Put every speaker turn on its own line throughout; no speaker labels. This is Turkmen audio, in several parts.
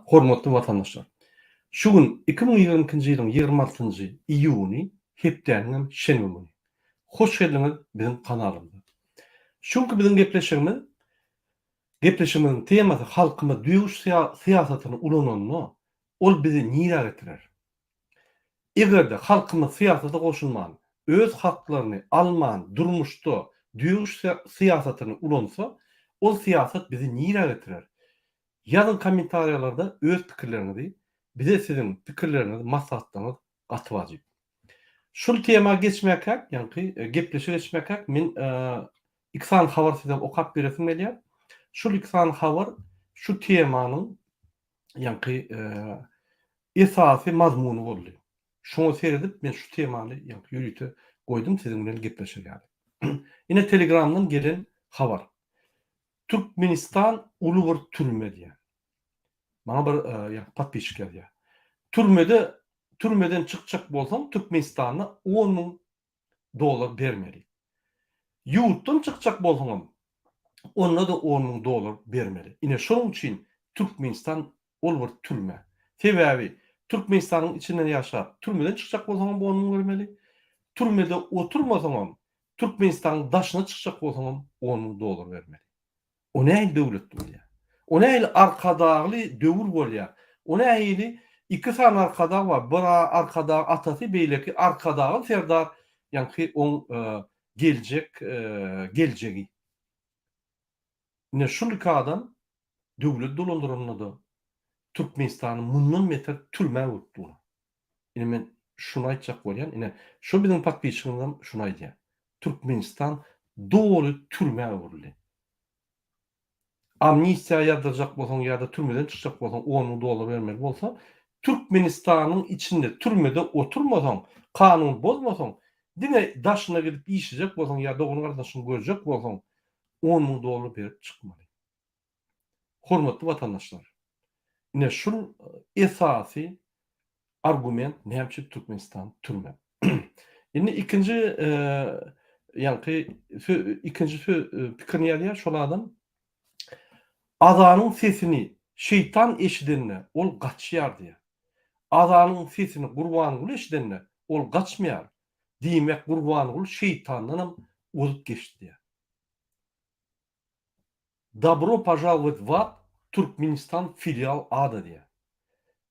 Hormatly watandaşlar! Şu gün 2022-nji ýylyň 26-njy iýuny, hepdäniňem şenbe güni. Hoş geldiňiz biziň kanalymyza. Şu günki biziň gepleşigimiz gepleşigimiziň temasy halkymyz düýeguş syýasatyny ulananda ol bizi nirä getirer? Eger-de halkymyz syýasata goşulman, öz haklaryny alman durmuşda düýeguş syýasatyny ulansa, ol syýasat bizi nirä getirer? Ýazyň kommentariýalarda öz pikirleriňizi, bize siziň pikirleriňiz, maslahatlaryňyz gaty wajyp. Şul tema geçmäkäk, ýaňky gepleşige geçmäkäk men iki sany habar size okap beresim gelýär. Şul iki sany habar şu temanyň ýaňky esasy mazmuny boldy. Şoňa seredip men şu temany ýaňky ýörite goýdum siziň bilen gepleşer ýaly. Ine telegramdan gelen habar. Türkmenistan uly bir türme diýýär. Maňa bir ýaňky podpisçik ýazýar. Türmede türmeden çykjak bolsaň Türkmenistanda 10 müň dollar bermeli. Ýurtdan çykjak bolsaňam onda-da 10 müň dollar bermeli. Ine şonuň üçin Türkmenistan ol bir türme. Sebäbi Türkmenistanyň içinde ýaşap türmeden çykjak bolsaňam 10 müň bermeli. Türmede oturmasaňam Türkmenistanyň daşyna çykjak bolsaňam 10 müň dollar bermeli. O nähili döwlet bolýar? O nähili arkadagly döwür bolýar? O nähili iki sany arkadag bar, bir arkadag atasy, beýleki arkadagly serdar, ýaňky oň geljek geljegi. Ine şul iki adam döwlet dolandyranda-da Türkmenistany mundan beter türmä öwürip duran. Ine men şuny aýtjak bolýan, ine şu biziň podpisçigimizem şuny aýdýar. Türkmenistan doly türmä öwrüldi. Amnistiýa ýazdyrjak bolsaň ýa-da türmeden çykjak bolsaň 10 müň dollar bermeli bolsa, Türkmenistanyň içinde türmede oturmasaň, kanun bozmasaň, diňe daşyna gidip işlejek bolsaň ýa dogan-garyndaşyňy görjek bolsaň 10 müň dollar berip çykmaly. Hormatly watandaşlar, ine şul esasy argument näme üçin Türkmenistan türme. Indi ikinji ýaňky ikinji pikirini ýazýar şol adam. Azanyň sesini şeýtan eşidende ol gaçýar diýýär. Azanyň sesini Gurbanguly eşidende ol gaçmaýar. Diýmek Gurbanguly şeýtandanam ozup geçdi diýýär. Dobro pažalowat w ad Türkmenistan filial ada diýýär.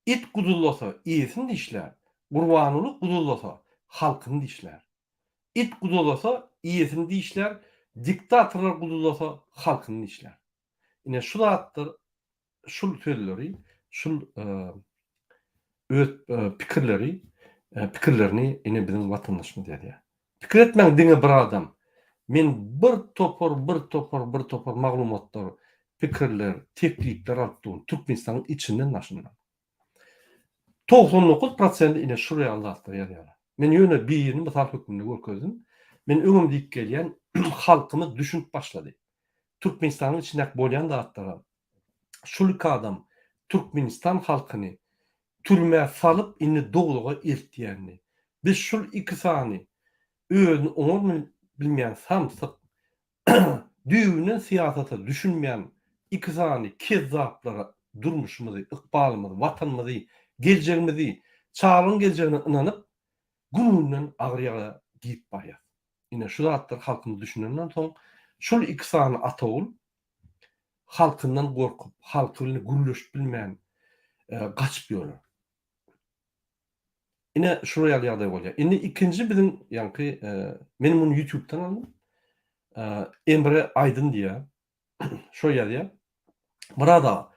It guduzlasa eýesini dişlär, Gurbanguly guduzlasa halkyny dişlär. It guduzlasa eýesini dişlär, diktatorlar guduzlasa halkyny dişlär. Ine şu zatlar şul sözleri, şul öz pikirleri, pikirlerini ine biziň watandaşymyz ýazýar. Pikir etmäň diňe bir adam. Men bir topar, bir topar, bir topar maglumatlar, pikirler, teklipler alyp durun Türkmenistanyň içinden daşyndan. 99 prosenti ine şul ýaly zatlar ýazýarlar. Men ýöne birini mysal hökmünde görkezdim. Men öňem diýip gelýän, halkymyz düşünip başlady. Türkmenistanyň içindäki bolýan zatlara şul iki adam Türkmenistan halkyny türmä salyp indi dowzaha eltýänini. Biz şul iki sany özüni oňar bilmeýän samsyk düýbünden syýasata düşünmeýän iki sany kezzaplara durmuşymyzy, ykbalymyzy, watanymyzy, geljegimizi, çagalaryň geljegine ynanyp gün-günden agyr ýagdaýa girip barýas. Ine şu zatlar halkymyz düşünenden soň şul iki sany ata ogul halkyndan gorkup, halky bilen gürleşip bilmän gaçyp ýörler. Ine şular ýaly ýagdaý bolýar. Indi ikinji biziň ýaňky men muny YouTube'dan aldym. Emre Aýdyn diýýär. Şo ýazýar. Myrat aga,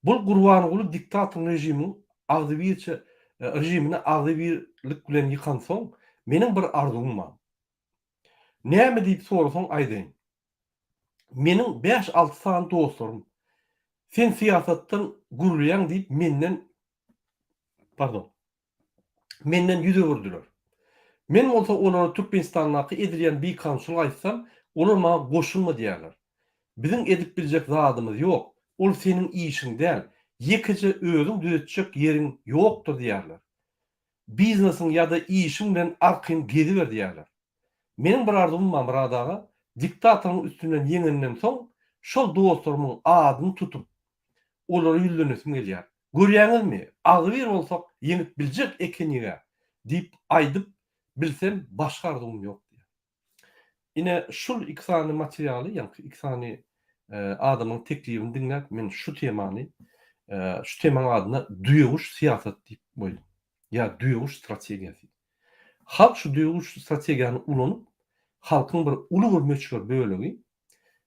bul Gurbanguly diktatoryň režimiň agzybirçe režimini agzybirlik bilen ýykansoň, meniň bir arzuwym bar. Näme diýip sorasaň aýdaýyn. Meniň bäş-alty sany dostlarym, sen syýasatdan gürleýäň diýip menden, pardon, menden ýüz öwürdiler. Men bolsa olara Türkmenistandaky edilýän bikanunçylygy aýtsam, olar maňa goşulma diýýärler. Biziň edip biljek zadymyz ýok, ol seniň işiň däl, ýekeje özüň düzetjek ýeriň ýokdur diýýärler. Biznesiň ýa-da işiň bilen arkaýyn geziber diýýärler. Meniň bir arzuwym bar Myrat aga, diktatoryň üstünden ýeňenden soň şol dostlarymyň adyny tutup, olara ýüzlenesim gelýär. Görýäňizmi, agzybir bolsak ýeňip biljek ekenig-ä diýip aýdyp bilsem başga arzuwym ýok diýýär. Ine şul iki sany materialy, ýaňky iki sany adamyň teklibini diňläp men şu temany, şu temaň adyna düýeguş syýasat diýip goýdum. Ýa düýeguş strategiýasy. Halk şu düýeguş strategiýany ulanyp, halkyň bir uly bir möçber bölegi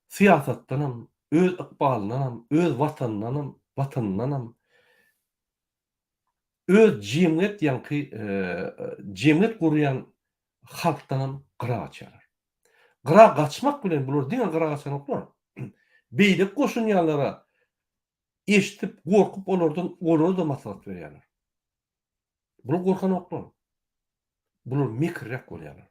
syýasatdanam, öz ykbalyndanam, öz watanyndanam, watanyndanam, öz jemgyýet ýaňky jemgyýet gurýan halkdanam gyra gaçýarlar. Gyra gaçmak bilen bular diňe gyra gaçanoklar. Beýleki goşunýanlara eşidip, gorkup olardan olara-da maslahat berýärler. Bular gorkanoklar. Bular mekirräk bolýarlar.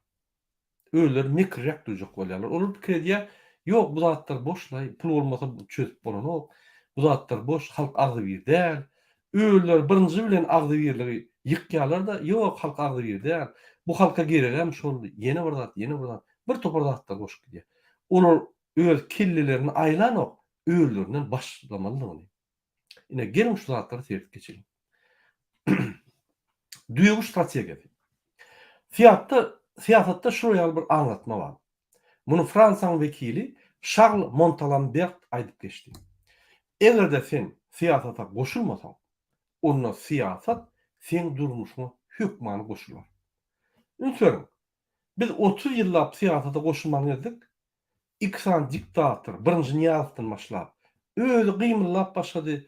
Özleri mekirräk duýjak bolýarlar. Olar pikir edýär, ýok bu zatlar boş-laý, pul bolmasa çözüp bolanok, bu zatlar boş, halk agzybir däl. Özleri birinji bilen agzybirligi ýykýarlar-da, ýok halk agzybir däl, bu halka geregem şol, ýene bir zat, ýene bir zat, bir topar zatlar goşup gidýär. Olar öz kellelerini aýlanok, özlerinden başlamalydygyny. Ine, geliň şu zatlara seredip geçeliň. Düýeguş strategiýasy. Syýatda, syýasatda şular ýaly bir aňlatma bar. Muny Fransiýanyň wekili Şarl Montalambert aýdyp geçdi. Eger-de sen syýasata goşulmasaň, onda syýasat seň durmuşyňa hökmany goşular. Üns beriň, biz 30 ýyllap syýasata goşulman gezdik, Iki sany diktator, birinji Nyýazowdan başlap, özi gymyldap başlady.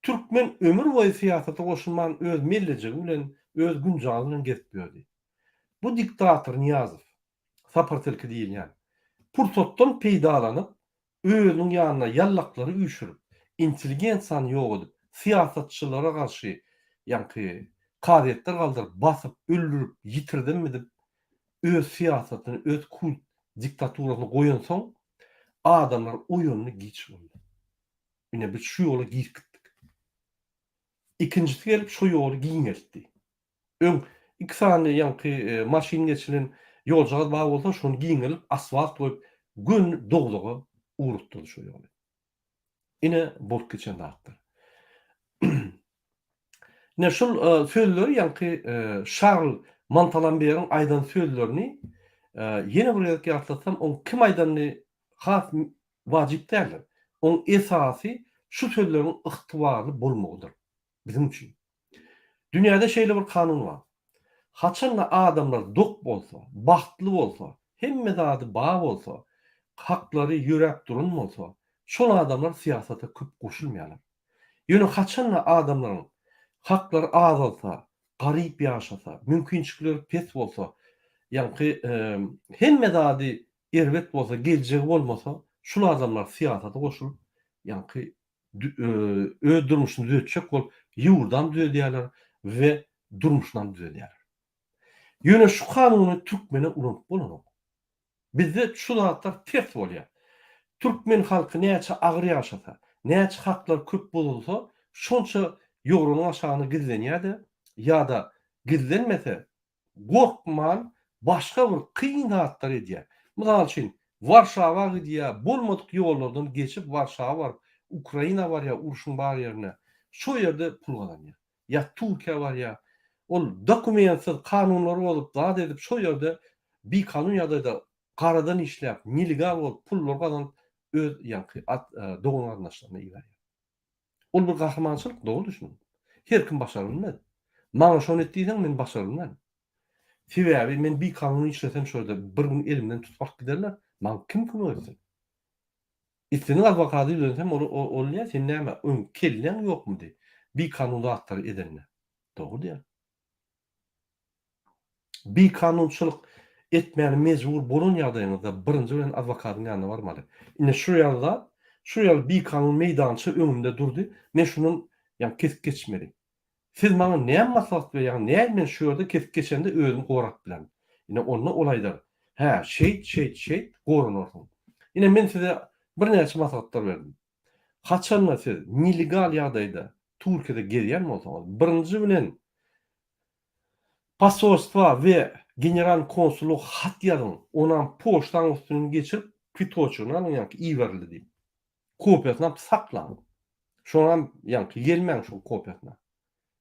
Türkmen ömür boýy syýasata goşulman öz mellejigi bilen, öz günjagzy bilen gezip ýördi. Bu diktator Nyýazow, Sapar tilki diýilýän, pursatdan peýdalanyp, özüniň ýanyna ýallaklary üýşürip, intelligensiýany ýok edip, syýasatçylara garşy ýaňky kazyýetler galdyryp, basyp, öldürip, ýitirdem edip, öz syýasatyny, öz kult diktaturasyny goýansoň, adamlar oýandy giç boldy. Ine biz şu ýola girip gitdik. Ikinjisi gelip şo ýoly giňeltdi. Öň iki sany ýaňky maşyn geçilen ýoljagaz bar bolsa şony giňelip asfalt goýup göni dowzaga ugratdyrdy şo ýoly. Ine bolup geçen zatlar. Ine şul sözleri ýaňky Şarl Montalamberiň aýdan sözlerini ýene bir gezek ýatlatsam, oň kim aýdanyny has wajyp däldir. Oň esasy şu sözleriň ygtybarly bolmagydyr biziň üçin. Dünýäde şeýle bir kanun bar. Haçanda adamlar dok bolsa, bagtly bolsa, hemme zady bar bolsa, haklary ýöräp duran bolsa, şol adamlar syýasata köp goşulmaýarlar. Ýöne haçanda adamlaryň haklary azalsa, garyp ýaşasa, mümkinçilikleri pes bolsa, ýaňky hemme zady erbet bolsa, geljegi bolmasa, şul adamlar syýasata goşulyp, ýaňky öz durmuşyny düzetjek bolup, ýurdam düzedýärler we durmuşynam düzedýärler. Ýöne şu kanuny türkmene ulanyp bolanok. Bizde şu zatlar ters bolýar. Türkmen halky näçe agyr ýaşasa, näçe haklar köp bozulsa, şonça ýogranyň aşagyna gizlenýär-de, ýa-da gizlenmese, gorkman başga bir kyn zatlar edýär. Mysal üçin, Warşawa gidýär, bolmadyk ýollardan geçip Warşawa baryp, Ukraina barýar, urşuň bar ýerine, şo ýerde pul gazanýar. Ýa Türkiýä barýar, ol dokumentsiz, kanunlary bozup, zat edip, şo ýerde bikanun ýagdaýda garadan işläp, nelegal bolup pullar gazanyp, öz ýaňky dogan-garyndaşlaryna iberýär. Ol bir gahrymançylyk, dogry düşüniň. Her kim başara bilmez. Maňa şony et diýseň, men başara bilmen. Sebäbi men bikanun işlesem şo ýerde bir gün elimden tutup alyp giderler. Maňa kim kömek etsin? Islendik adwokata ýüzlensem ol ol diýýär, sen näme öň kelläň ýokmudy bikanun zatlary edende? Dogry diýýär. Bikanunçylyk etmäne mejbur bolan ýagdaýyňyzda birinji bilen adwokatyň ýanyna barmaly. Ine şu ýaly zat, şu ýaly bikanun meýdança öňümde durdy, men şundan ýa kesip geçmeli. Siz maňa näme maslahat berýäňiz, nädip men şu ýerde kesip geçende özümi gorap bilerin? Ine onda ol aýdar, hä, şeýt, şeýt, şeýt, goranarsyň. Ine men size birnäçe maslahatlar berdim. Haçanda siz nelegal ýagdaýda Türkiýede gezýän bolsaňyz, birinji bilen posolstwa we generalnyý konsullyga hat ýazyň, onam poçtaň üstünden geçirip, kwitoçygyny alyň ýaňky iberildi diýip. Kopiýasyny alyp saklaň. Şoňam ýaňky ýelmäň şoň kopiýasyna.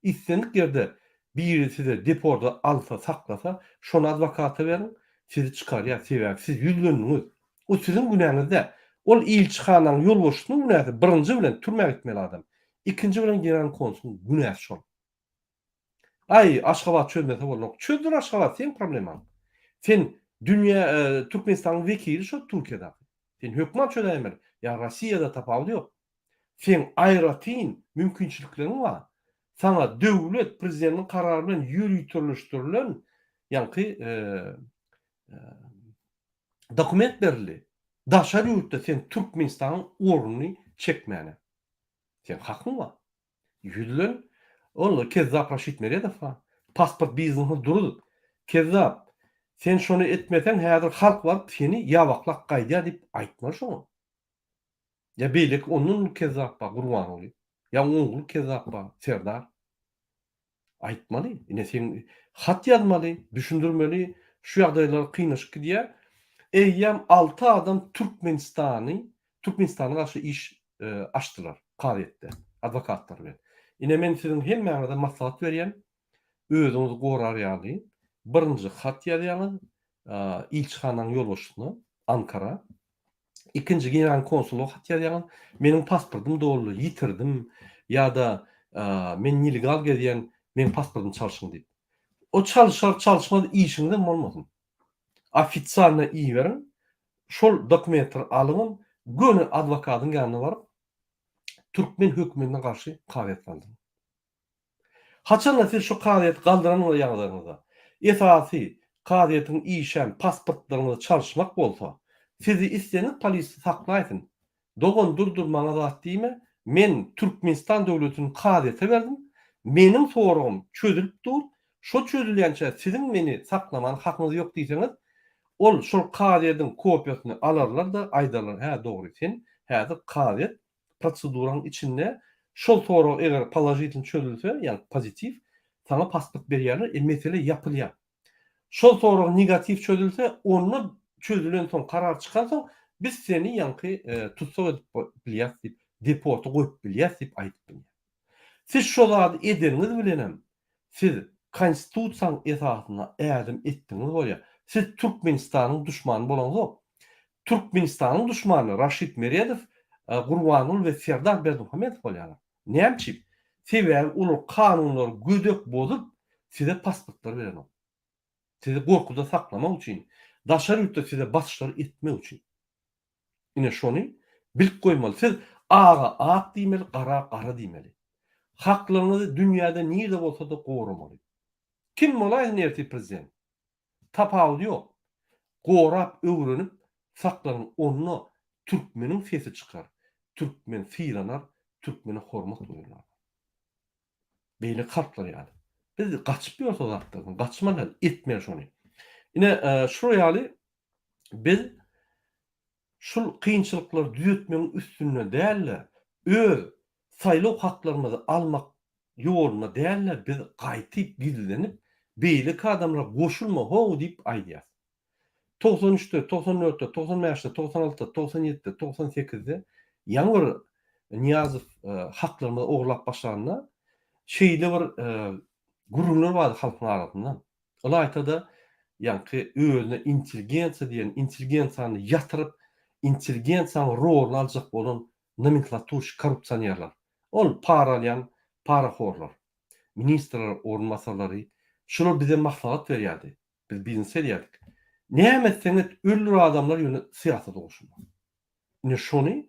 Islendik ýerde biri size deporda alsa saklasa şony adwokata beriň sizi çykarýar sebäbi siz ýüzlendiňiz. O siziň günäňiz däl. Ol ilçihanaň ýolbaşçysynyň günäsi birinji bilen türmä gitmeli adam. Ikinji bilen generalnyý konsulyň günäsi şol. Aý Aşgabat çözmese bolanok. Çözdür Aşgabat seň problemaň. Sen dünýä Türkmenistanyň wekili şo Türkiýedaky. Sen hökman çözäýmeli. Ýa Rossiýada tapawudy ýok. Seň aýratyn mümkinçilikleriň bar. Saňa döwlet prezidentiniň karary bilen ýöriteleşdirilen ýaňky dokument berildi. Daşary ýurtda sen Türkmenistanyň ornuny çekmäne. Seň hakyň bar. Ýüzlen, ol kezzap Raşid Meredow bar. Pasport biznesini duruz. Kezzap, sen şony etmeseň häzir halk baryp seni ýabaklap gaýdýar diýip aýtmaly şoňa. Ýa beýleki ondan uly kezzap bar Gurbanguly. Ýa oň ogly kezzap bar Serdar. Aýtmaly. Ine sen hat ýazmaly, düşündirmeli, şu ýagdaýlar kynlaşyp gidýär. Eýýäm 6 adam Türkmenistany, Türkmenistana garşy iş açdylar kazyýetde, adwokatlar bilen. Ine men siziň hemmäňize maslahat berýän, özüňizi gorar ýaly birinji hat ýazýaňyz ilçihanaň ýolbaşçysyna, Ankara. Ikinji generalnyý konsulyga hat ýazýaňyz, meniň pasportym doldy, ýitirdim ýa-da men nelegal gezýän, meň pasportymy çalşyň diýip. O çalşar, çalşmaz işiňizem bolmasyn. Ofisialno iberiň, şol dokumentleri alyňam, göni adwokadyň ýanyna baryp, türkmen hökümetine garşy kagyz galdyryň. Haçanda siz şu kazyýeti galdyran ýagdaýyňyzda, esasy kazyýetiň işem pasportlaryňyzy çalyşmak bolsa, sizi islendik polisiýa saklaýsyn. Dogan dur dur maňa zat diýme, men Türkmenistan döwletini kazyýete berdim, meniň soragym çözülip dur, şo çözülýänçä siziň meni saklamana hakyňyz ýok diýseňiz, ol şol kazyýetiň kopiýasyny alarlar-da aýdarlar hä dogry sen häzir kazyýet proseduraň içinde şol sorag eger položitel çözülse, ýagny pozitiw, saňa pasport berýärler, e mesele ýapylýar. Şol sorag negatiw çözülse, onda çözülen soň, karar çykan soň biz seni ýaňky tussag edip bilýäs diýip, deporta goýup bilýäs diýip aýdyp bilýär. Siz şo zady edeniňiz bilenem siz konstitusiýaň esasynda ädim etdiňiz bolýar. Siz Türkmenistanyň duşmany bolaňzok. Türkmenistanyň duşmany Raşid Meredow, Gurbanguly we Serdar Berdimuhamedow bolýarlar. Näme üçin? Sebäbi olar kanunlary gödek bozup, size pasportlar berenok. Sizi gorkuda saklamak üçin, daşary ýurtda size basyşlar etmek üçin. Ine şony bilip goýmaly. Siz aga ak diýmeli, gara gara diýmeli. Haklaryňyzy dünýäde nirde bolsa-da goramaly. Kim bolaýsyn ertir prezident. Tapawudy ýok. Gorap öwrenip saklanyň onda türkmeniň sesi çykar, türkmen sylanar, türkmene hormat goýular. Beýleki halklar ýaly. Biz gaçyp ýörse zatlardan, gaçmaly däl, etmeli şony. Ine şular ýaly biz şul kynçylyklary düzetmegiň üstünde däl-de, öz saýlaw haklarymyzy almak ýolunda däl-de, biz gaýtyp gizlenip, beýleki adamlara goşulma how diýip aýdýas. 93-de, 94-de, 95-de, 96-da, 97-de, 98-de ýaňy bir Nyýazow haklarymyzy ogurlap başlanda şeýle bir gürrüňler bardy halkyň arasynda. Ylaýta-da ýaňky özüne intelligensiýa diýen intelligensiýany ýatyryp, intelligensiýanyň roluny aljak bolan nomenklaturşik korrupsionerler. Ol para alýan parahorlar, ministrler, orunbasarlary şular bize maslahat berýärdi. Biz biznes edýärdik. Näme etseň et, öldür adamlar ýöne syýasata goşulma. Ine şony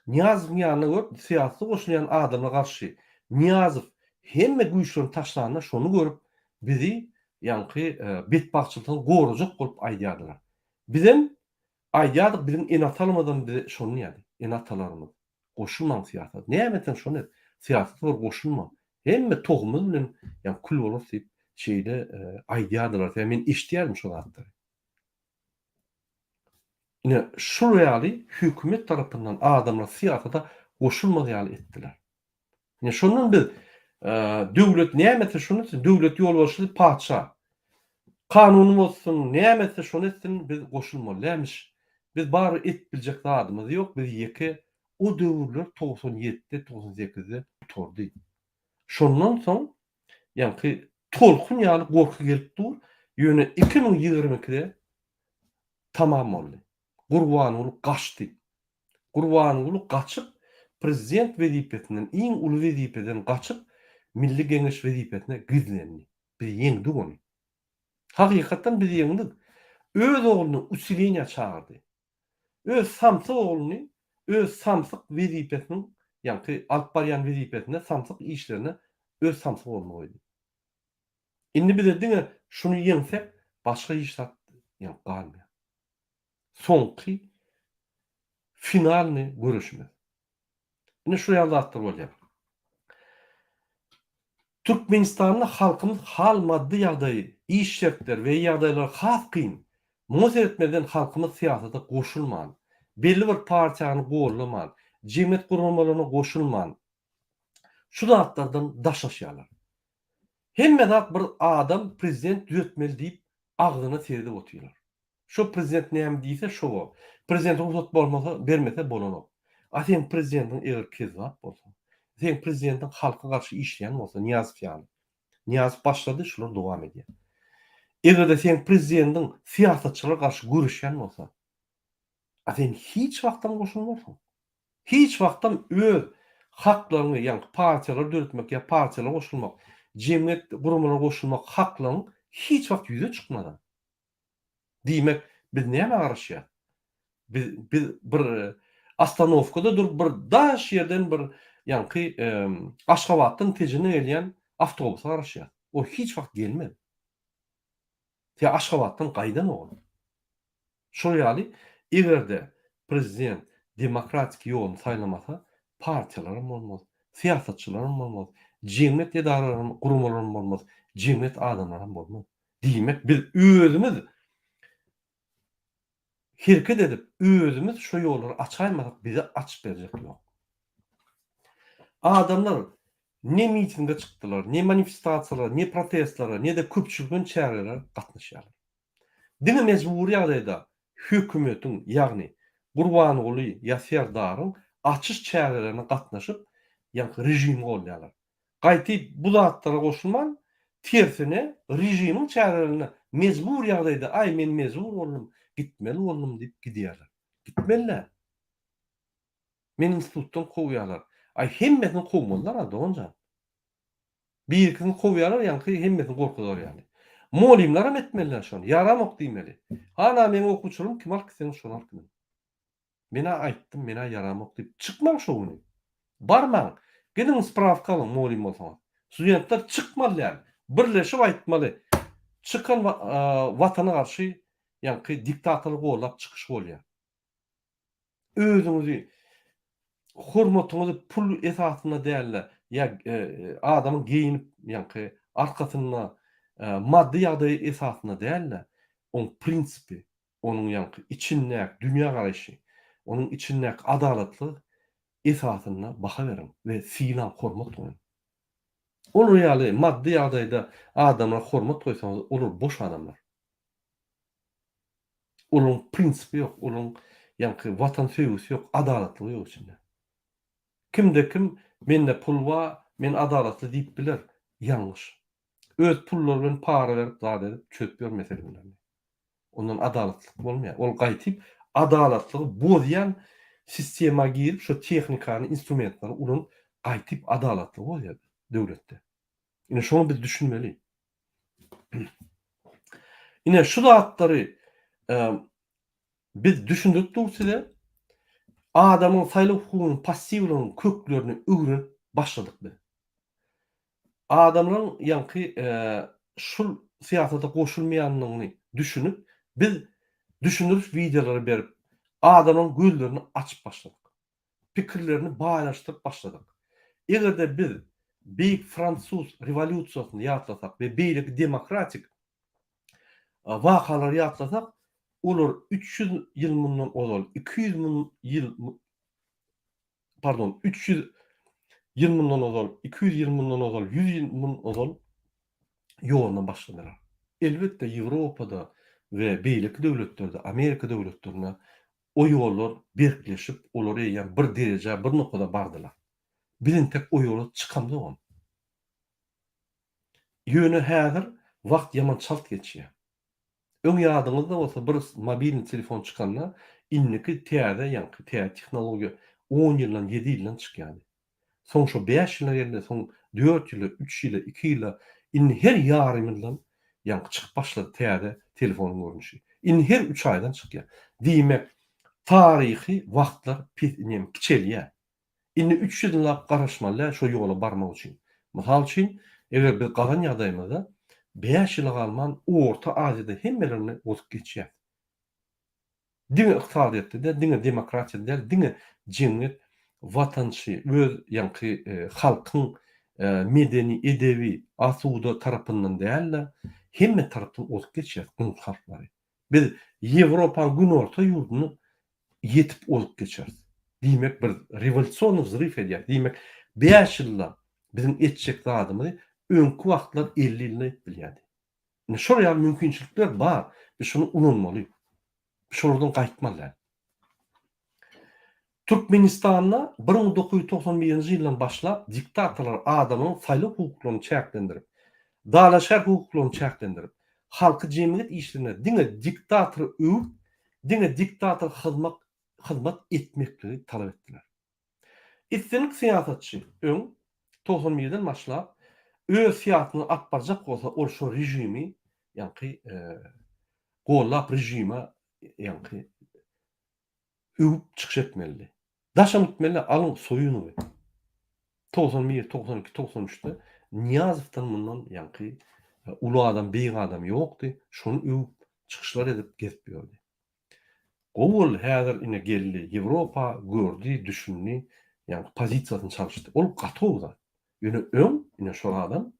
Nyýazowyň ýanyna görüp syýasata goşulýan adamlar garşy Nyýazow hemme güýçlerini taşlanda şony görüp bizi ýaňky betbagtçylykdan gorajak bolup aýdýardylar. Bizem aýdýardyk biziň ene-atalarymyzam bize şony diýýärdi. Ene-atalarymyz goşulmaň syýasata. Näme etseň şony et. Syýasata bir goşulma. Hemme tohumymyz bilen ýaňky kül bolarys diýip şeýle aýdýardylar. Sebäbi men eşidýärdim şo zatlary. Ine, şul ýaly hökümet tarapyndan adamlar syýasata goşulmaz ýaly etdiler. Ine, şondan biz döwlet näme etse şony etsin, döwlet ýolbaşçysy patyşa. Kanuny bozsun, näme etse şony etsin, biz goşulmaly dälmiş. Biz barybir edip biljek zadymyz ýok, biz ýeke. O döwürler 97-de, 98-de gutardy. Şondan soň ýaňky tolkun ýaly gorky gelip dur, ýöne 2022-de tamam boldy. Gurbanguly gaçdy. Gurbanguly gaçyp, prezident wezipesinden, iň uly wezipeden gaçyp, Milli Geňeş wezipesine gizlendi. Biz ýeňdik ony. Hakykatdan biz ýeňdik. Öz ogluny usileniýä çagyrdy. Öz samsyk ogluny öz samsyk wezipesiniň, ýaňky alyp barýan wezipesinde samsyk işlerine öz samsyk ogluny goýdy. Indi bize diňe şuny ýeňsek başga hiç zat ýaňky galmaýar. Soňky finalnyý göreşimiz. Ine şu ýaly zatlar bolýar. Türkmenistanda halkymyz hal maddy ýagdaýy, iş şertleri we ýagdaýlary has kyn. Muňa seretmezden halkymyz syýasata goşulman, belli bir partiýany gollaman, jemgyýet guramalaryna goşulman şu zatlardan daşlaşýarlar. Hemme zat bir adam prezident düzetmeli diýip agzyna seredip otyrlar. Şo prezident näme diýse şo bor. Prezident rugsat bolmasa bermese bolanok. A seň prezidentiň eger kezzap bolsa, seň prezidentiň halka garşy işleýän bolsa Nyýazow ýaly. Nyýazow başlady şular dowam edýär. Egerde seň prezidentiň syýasatçylara garşy göreşýän bolsa, a sen hiç wagtam goşulmarsyň. Hiç wagtam öz haklaryňy ýaňky partiýalary döretmek ýa partiýalara goşulmak, jemgyýet guramalaryna goşulmak haklaryň hiç wagt ýüze çykmaz. Diýmek, biz nämä garaşýas? Biz biz bir ostanowkada durup bir daş ýerden bir ýaňky Aşgabatdan Tejene gelýän awtobusa garaşýas. O hiç wagt gelmez. Ýa Aşgabatdan gaýdanok ol. Şol ýaly eger-de prezident demokratik ýoluny saýlamasa, partiýalaram bolmaz, syýasatçylaram bolmaz, jemgyýet edaralaram, guramalaram bolmaz, jemgyýet adamlaram bolmaz. Diýmek, biz özümiz hereket edip, özümiz şo ýollary açaýmasak, bize açyp berjek ýok. Adamlar ne mitinge çykdylar, ne manifestasiýalara, ne protestlere, ne-de köpçülikleýin çärelere gatnaşýarlar. Diňe mejbury ýagdaýda hökümetiň, ýagny Gurbanguly ýa Serdaryň açyş çärelerine gatnaşyp, ýaňky režimi goldaýarlar. Gaýty bu zatlara goşulman, tersine režimiň çärelerine mejbur ýagdaýda, aý men mejbur boldum, gitmeli boldum diýip gidýärler. Gitmeli däl. Meni institutdan kowýarlar. Aý hemmesini kowmalylar-a doganjan. Bir-ikisini kowýarlar ýaňky hemmesini gorkuzar ýaly. Mugallymlaram etmeliler şony. Ýaramok diýmeli. Hana meň okuwçylarym kim alyp gitseňiz şony alyp gidiň. Men-ä aýtdym, men-ä ýaramok diýip çykmaň şo güni. Barmaň. Gidiň sprawka alyň mugallym bolsaňyz. Studentler çykmaly däl. Birleşip aýtmaly. Çykan watana garşy ýaňky diktatory gollap çykyş bolýar. Özüňizi hormatyňyzy pul esasynda däl-de, ýa adamyň geýinip ýaňky arkasynda maddy ýagdaýy esasynda däl-de, oň prinsipi, onuň ýaňky içindäki dünýä garaýşy, onuň içindäki adalatlyk esasynda baha beriň we sylaň, hormat goýuň. Olar ýaly maddy ýagdaýda adamlara hormat goýsaňyz, olar boş adamlar. Olaryň prinsipi ýok, olaryň ýaňky watan söýgüsi ýok, adalatlygy ýok içinde. Kimde kim mende pul bar, men adalatly diýip biler, ýalňyş. Öz pullary bilen para berip zat edip çözüp ýör meselelerini. Ondan adalatlyk bolmaýar. Ol gaýtyp adalatlygy bozýan sistema girip şo tehnikany, instrumentleri ulanyp gaýtyp adalatlygy bozýar döwletde. Ine şoňa biz düşünmeli. Ine şu zatlary biz düşündirip dur size. Adamyň saýlaw hukugynyň passiwlygynyň köklerini öwrenip başladyk biz. Adamlaryň ýaňky şul syýasata goşulmaýandygyny düşünip, biz düşündiriş wideolary berip, adamlaryň gözlerini açyp başladyk. Pikirlerini baýlaşdyryp başladyk. Eger-de biz Beýik Fransuz rewolýusiýasyny ýatlasak we beýleki demokratik wakalary ýatlasak, olar 300 ýyl mundan ozal, 200 ýyl pardon, 300 ýyl mundan ozal, 200 ýyl mundan ozal, 100 ýyl mundan ozal ýoluna başladylar. Elbetde, Ýewropada we beýleki döwletlerde, Amerika döwletlerinde. O ýollar berkleşip, olar eýýäm bir derejä, bir nokada bardylar. Biz entek o ýola çykamzogam. Ýöne häzir wagt ýaman çalt geçýär. Öň ýadyňyzda bolsa bir mobilny telefon çykanda indiki täze ýaňky täze tehnologiýa on ýyldan ýedi ýyldan çykýardy. Soň şo bäş ýyla geldi, soň dört ýyla, üç ýyla, iki ýyla, indi her ýarym ýyldan ýaňky çykyp başlady täze telefonyň görnüşi. Indi her üç aýdan çykýar. Diýmek, taryhy wagtlar pes inem kiçelýär. Indi 300 ýyllap garaşmaly däl şo ýola barmak üçin. Mysal üçin, eger biz galan ýagdaýymyzda bäş ýyla galman Orta Aziýada hemmelerini bozup geçýäs. Diňe ykdysadyýetde däl, diňe demokratiýada däl, diňe jemgyýet watançy, öz ýaňky halkyň medeni, edebi, asuda tarapyndan däl-de, hemme tarapdan ozup geçýäs goňşy halklary. Biz Ýewropaň günorta ýurduny ýetip ozup geçeris. Diýmek bir rewolýusionnyý wzryw edýäris. Diýmek bäş ýylda biziň etjek zadymyzy öňki wagtlar 50 ýylda edip bilýärdi. Indi şol ýaly mümkinçilikler bar. Biz şony ulanmaly. Şolardan gaýtmaly däl. Türkmenistanda 1991-nji ýyldan başlap diktatorlar adamyň saýlaw hukuklaryny çäklendirip, dalaşgär hukuklaryny çäklendirip, halky jemgyýet işlerinde diňe diktatory öwüp, diňe diktatora hyzmak hyzmat etmekligi talap etdiler. Islendik syýasatçy öň, togsan birden başlap, öz syýasatyny alyp barjak bolsa, ol şo režimi, ýaňky gollap režime ýaňky öwüp çykyş etmelidi. Daşam gitmeli, alyň Soýunowy. 91, 92, 93-de Nyýazowdan mundan ýaňky uly adam, beýik adam ýokdy. Şony öwüp çykyşlar edip gezip ýördi. Gowy boldy, häzir ine geldi Ýewropa, gördi, düşündi, ýaňky pozisiýasyny çalyşdy. Ol gaty gowy zat. Ýöne öň ine şol adam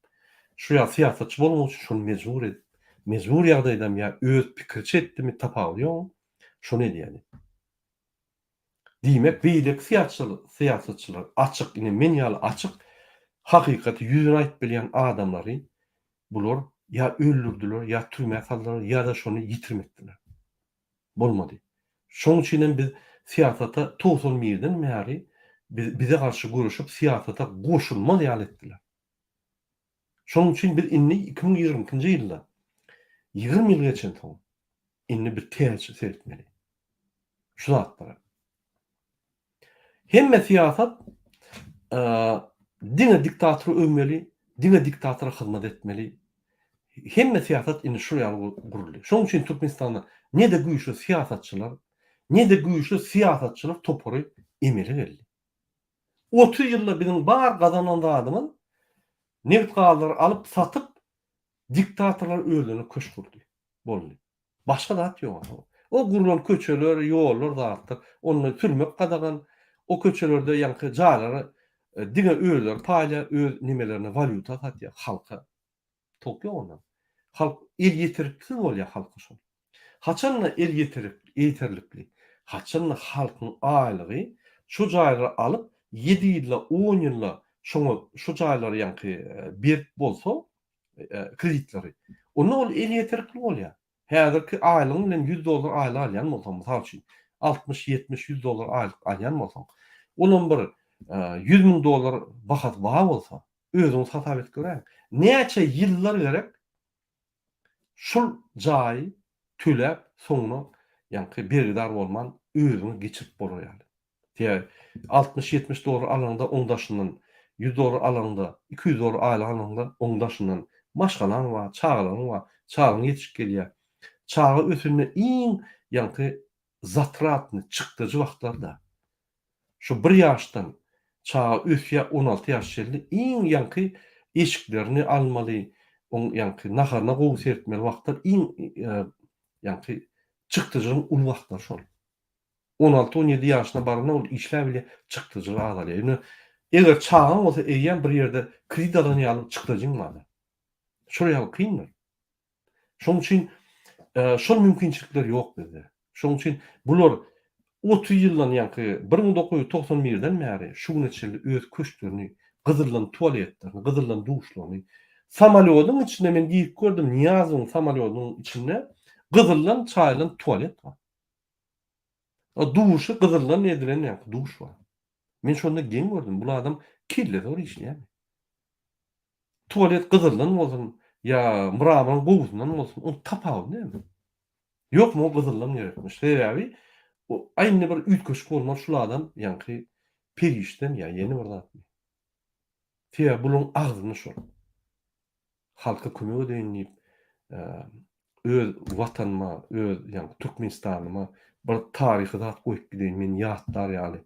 şu ýaly syýasatçy bolmak üçin şony mejbur edip, mejbur ýagdaýdamy ýa öz pikiriçe etdimi tapawudy ýok, şony edýärdi. Diýmek beýleki syýasatçylar açyk ine men ýaly açyk hakykaty ýüzüne aýdyp bilýän adamlary bular ýa öldürdiler ýa türmä saldylar ýa-da şony ýitirim etdiler. Bolmady. Şoň üçin hem biz syýasata 91-den bäri biz bize garşy göreşip syýasata goşulmaz ýaly etdiler. Şonuň üçin biz indi 2022-nji ýylda 20 ýyl geçensoň indi biz täzeçe seretmeli. Şu zatlara. Hemme syýasat diňe diktatory öwmeli, diňe diktatora hyzmat etmeli. Hemme syýasat indi şul ýaly guruldy. Şonuň üçin Türkmenistanda ne-de güýçli syýasatçylar, ne-de güýçli syýasatçylar topary emele geldi. 30 ýylda biziň bar gazanan zadymyz nebit-gazlary alyp satyp diktatorlar özlerine köşk gurdy. Boldy. Başga zat ýok. O gurlan köçeler, ýollar zatlar, onda sürmek gadagan. O köçelerde ýaňky jaýlary e, diňe özleri paýlaýar, öz nimelerine walýuta satýar halka. Tok ýok ondan. Halk el ýeterliksiz bolýar halka şol. Haçanda el ýeterlikli, haçanda halkyň aýlygy şu jaýlary alyp ýedi ýylda, on ýylda şoňa şu jaýlary ýaňky e, berip bolsa, kreditleri. Onda ol elýeterlikli bolýar. Häzirki aýlygyň bilen 100 dollar aýlyk alýan bolsaň, mysal üçin, 60, 70, 100 dollar aýlyk alýan bolsaň, olam bir 100 müň dollar bahasy bar bolsa, özüňiz hasap edip göräýiň. Näçe ýyllar gerek şul jaýy töläp, soňuna ýaňky bergidar bolman özüňe geçirip bolar ýaly. Sebäbi 60-70 dollar alaňda oň daşyndan 100 dollar alaňda, 200 dollar aýlyk alaňda oň daşyndan maşgalaň bar, çagalaryň bar, çagaň ýetişip gelýär. Çaga ösende iň ýaňky zatratny, çykdajy wagtlar-da. Şu bir ýaşdan çaga ösýär 16 ýaş çenli iň ýaňky eşiklerini almaly, oň ýaňky naharyna gowy seretmeli wagtlar iň ýaňky çykdajynyň uly wagtlary şol. 16-17 ýaşyna baranda ol işläp bilýär, çykdajylar azalýar. Ýöne eger çagaň bolsa eýýäm bir ýerde kredit alan ýaly çykdajyň bardyr. Şol ýaly kyndyr. Şonuň üçin e, şol mümkinçilikler ýok bizde. Şonuň üçin bular 30 ýyldan ýaňky 1991-den bäri şu güne çenli öz köşklerini, gyzyldan tualetlerini, gyzyldan duşlaryny, samolýodyň içinde men girip gördüm, Nyýazowyň samolýodynyň içinde gyzyldan çaýylan tualet bar. O duşy gyzyldan edilen ýaňky duş bar. Men şonda geň gördüm, bul adam kelle zor işleýärmi? Tualet gyzyldan bolsun ýa mramyryň gowusyndan bolsun, oň tapawudy näme? Ýok, muňa gyzyldan gerekmiş. Sebäbi aý indi bir üýtgeşik bolmaz şul adam ýaňky perişdemi ýa ýene bir zatmy? Sebäbi bularyň agzynda şol. Halka kömek edeýin diýip, öz Watanyma, öz ýaňky Türkmenistanyma bir taryhy zat goýup gideýin, meni ýatlar ýaly.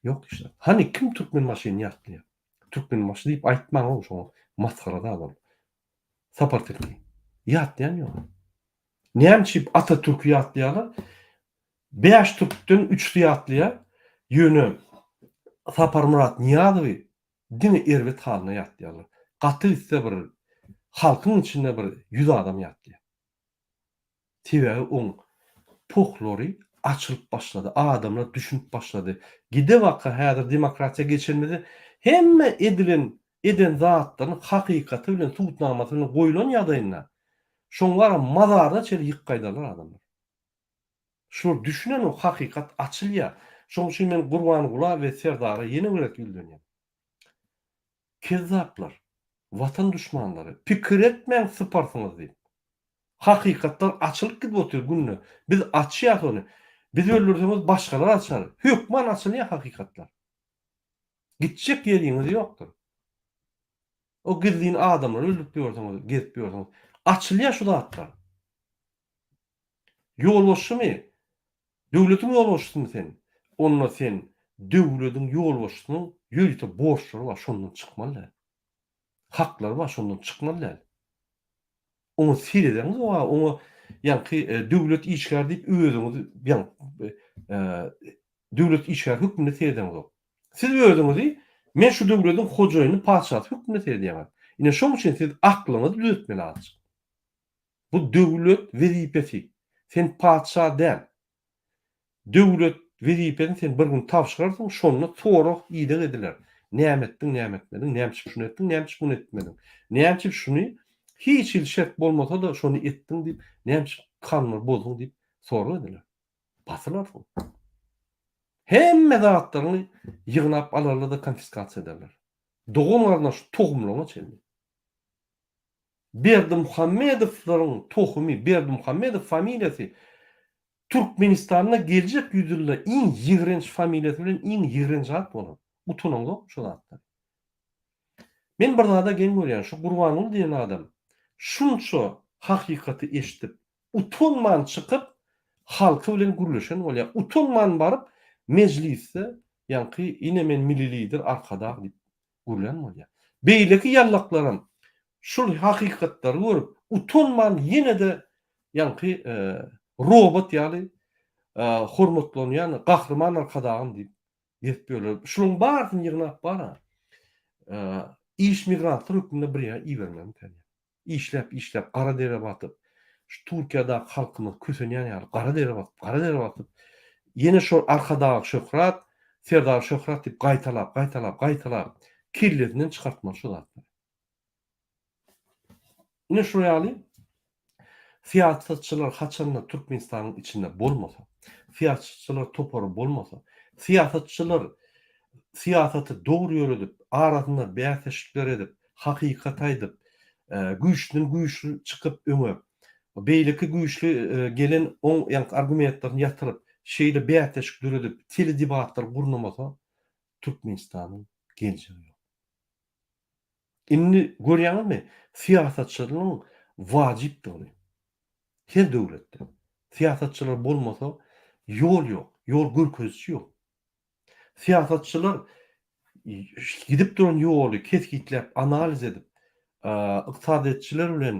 Ýok işler. Hany kim Türkmenbaşyny ýatlaýar? Türkmenbaşy diýip aýtmaň-ow şoňa, masgara zat ol. Sapar Tilki. Ýatlaýan ýok. Näme üçin Atatürki ýatlaýarlar? Bäş türkden üçüsi ýatlaýar. Ýöne Saparmyrat Nyýazowy diňe erbet halyna ýatlaýarlar. Gaty gitse bir halkyň içinde bir ýüz adam ýatlaýar. Sebäbi oň pohlary açylyp başlady, adamlar düşünip başlady. Gide baka häzir demokratiýa geçenimizde hemme edilen eden zatlaryny hakykaty bilen subutnamasy bilen goýlan ýagdaýynda şoň bara mazaryna çenli ýykyp gaýdarlar adamlar. Şular düşünenok hakykat açylýar. Şoň üçin men Gurbangula we Serdara ýene bir gezek ýüzlenýän. Kezzaplar, watan duşmanlary, pikir etmäň syparsyňyz diýip. Hakykatlar açylyp gidip otyr günde. Biz açýas ony. Biz öldürseňiz başgalar açar. Hökman açylýar hakykatlar. Gitjek ýeriňiz ýokdur. O gizlin adamlary öldürip ýörsüňiz, gezip ýörsüňiz. Açylýar şu zatlar. Ýolbaşçymy? Döwletiň ýolbaşçysymy sen? Onda sen döwlediň ýolbaşçysynyň ýörite borçlary bar, şondan çykmaly däl. Haklary bar, şondan çykmaly däl. Oňa seredeňiz-ow, oňa ýaňky döwlet işgäri diýip özüňizi ýaňky döwlet işgäri hökmünde seredeňizok. Siz özüňizi men şu döwlediň hojaýyny, patyşasy hökmünde seredýäňiz. Ine şoň üçin siz aklyňyzy düzetmeli azajyk. Bu döwlet wezipesi. Sen patyşa däl. Döwlet wezipesini sen bir gün tabşyrarsyň, şonda sorag, ideg ediler. Näme etdiň, näme etmediň, näme üçin şuny etdiň, näme üçin muny etmediň? Näme üçin şuny hiç hili şert bolmasa-da şony etdiň diýip, näme üçin kanunlary bozduň diýip sorag ediler. Basylarsyň. Hemme zatlaryňy ýygnap alarlar-da konfiskasiýa ederler. Dogan-garyndaş tohumlaryňa çenli. Berdimuhamedowlaryň tohumy, Berdimuhamedow familiýasy Türkmenistanda geljek ýüzýylda iň ýigrenç familiýasy bilen iň ýigrenç at bolar. Utanaňzokmy şu zatdan? Men bir zada geň görýän, şu Gurbanguly diýen adam şunça hakykaty eşidip, utanman çykyp halky bilen gürleşen bolýar. Utanman baryp mejlisde ýaňky ine men milli lider Arkadag diýip gürlän bolýar. Beýleki ýallaklaram şul hakykatlary görüp, utanman ýene-de ýaňky robot ýaly hormatlanýan Gahryman Arkadagym diýip gezip ýörler. Şularyň barysyny ýygnap bara iş migrantlar hökmünde bir ýere ibermeli. Işläp işläp gara dere batyp, şu Türkiýadaky halkymyz kösenýän ýaly gara dere batyp, gara dere batyp, ýene şol Arkadag şöhrat, Serdar şöhrat diýip gaýtalap, gaýtalap, gaýtalap kellesinden çykartmaly şu zatlary. Ine şu ýaly syýasatçylar haçanda Türkmenistanyň içinde bolmasa, syýasatçylar topary bolmasa, syýasatçylar syýasaty dogry ýöredip, arasynda bäsleşikler edip, hakykat aýdyp, güýçlüden güýçli çykyp öňe, beýleki güýçli gelen oň ýaňky argumentlerini ýatyryp, şeýle bäsleşik döredip, teledebatlar gurnamasa, Türkmenistanyň geljegi ýok. Indi görýäňizmi, syýasatçylygyň wajypdygyny. Her döwletde. Syýasatçylar bolmasa, ýol ýok, ýol görkeziji ýok. Syýasatçylar gidip duran ýoly kesgitläp, analiz edip, ykdysadyýetçiler bilen,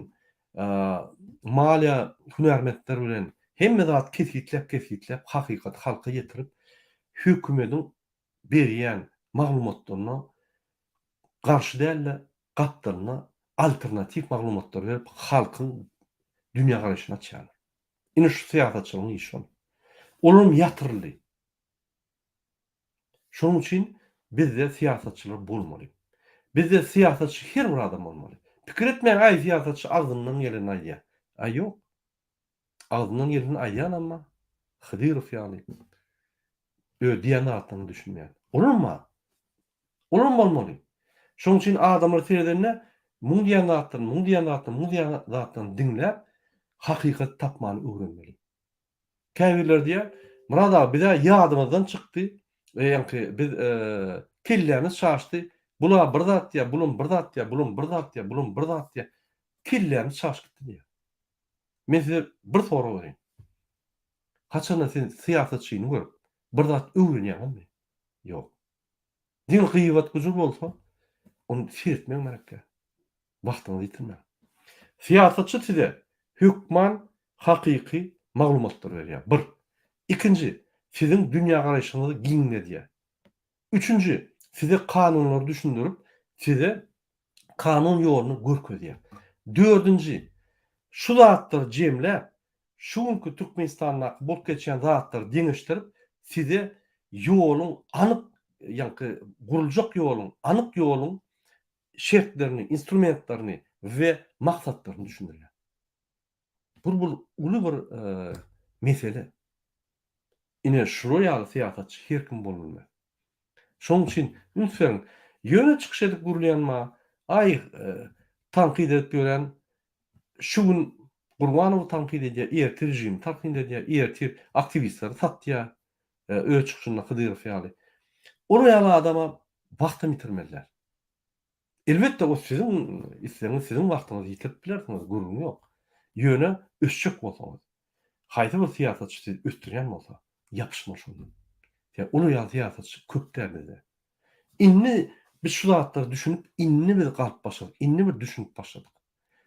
maliýe hünärmentleri bilen hemme zat kesgitläp-kesgitläp, hakykaty halka ýetirip, hökümediň berýän maglumatlaryna garşy däl-de, gapdalyna alternatiw maglumatlary berip, halkyň dünýägaraýşyny açýarlar. Ine şu syýasatçylygyň işi şol. Olaram ýatyryldy. Şonuň üçin bizde syýasatçylar bolmaly. Bizde syýasatçy her bir adam bolmaly. Pikir etmäň aý syýasatçy agzyndan gelenini aýdýar. Aý ýok. Agzyndan gelenini aýdýanam bar. Hydyrow ýaly öz diýen zatlaryna düşünmeýän. Olam bar. Olam bolmaly. Şonuň üçin adamlar seredende muň diýen zatlaryny, muň diýen zatlaryny, muň diýen zatlaryny diňläp, hakykaty tapmany öwrenmeli. Käbirleri diýýär, Myrat aga biz-ä ýadymyzdan çykdy, ýaňky biz kellämiz çaşdy, bul-a bir zat diýýär, bulam bir zat diýýär, bulam bir zat diýýär, bulam bir zat diýýär. Kellämiz çaşyp gitdi diýýär. Men size bir sorag bereýin. Haçanda siz syýasatçyny görüp, bir zat öwrenýäňizmi? Ýok. Diňe gybat-gujur bolsa, ony seretmegiň gerekýär. Wagtyňyzy ýitirmäň. Syýasatçy size hökman hakyky maglumatlary berýär. Bir. Ikinji, siziň dünýägaraýşyňyzy giňledýär. Üçünji, size kanunlary düşündirip, size kanun ýoluny görkezýär. Dördünji, şu zatlary jemläp, şu günki Türkmenistandaky bolup geçýän zatlary deňeşdirip, size ýoluň anyk, ýaňky guruljak ýoluň, anyk ýoluň şertlerini, instrumentlerini we maksatlaryny düşündirýär. Bu bir uly bir mesele. Ine şular ýaly syýasatçy her kim bolubilmez. Şonuň üçin üns beriň, ýöne çykyş edip gürleýän ma, aý tankyt edip ýören şu gün Gurbanowy tankyt edýär, ertir režimi tankyt edýär, ertir aktiwistleri satýar öz çykyşynda Hydyrow ýaly. Olar ýaly adama wagtam ýitirmeli däl. Elbetde o siziň islegiňiz siziň wagtyňyzy ýitirip bilersiňiz gürrüň ýok. Ýöne ösjek bolsaňyz, haýsy bir syýasatçy sizi ösdürýän bolsa, ýapyşmaly şondan. Sebäbi olar ýaly syýasatçy köp däl bizde. Indi biz şu zatlara düşünip indi biz galyp başladyk, indi bir düşünip başladyk.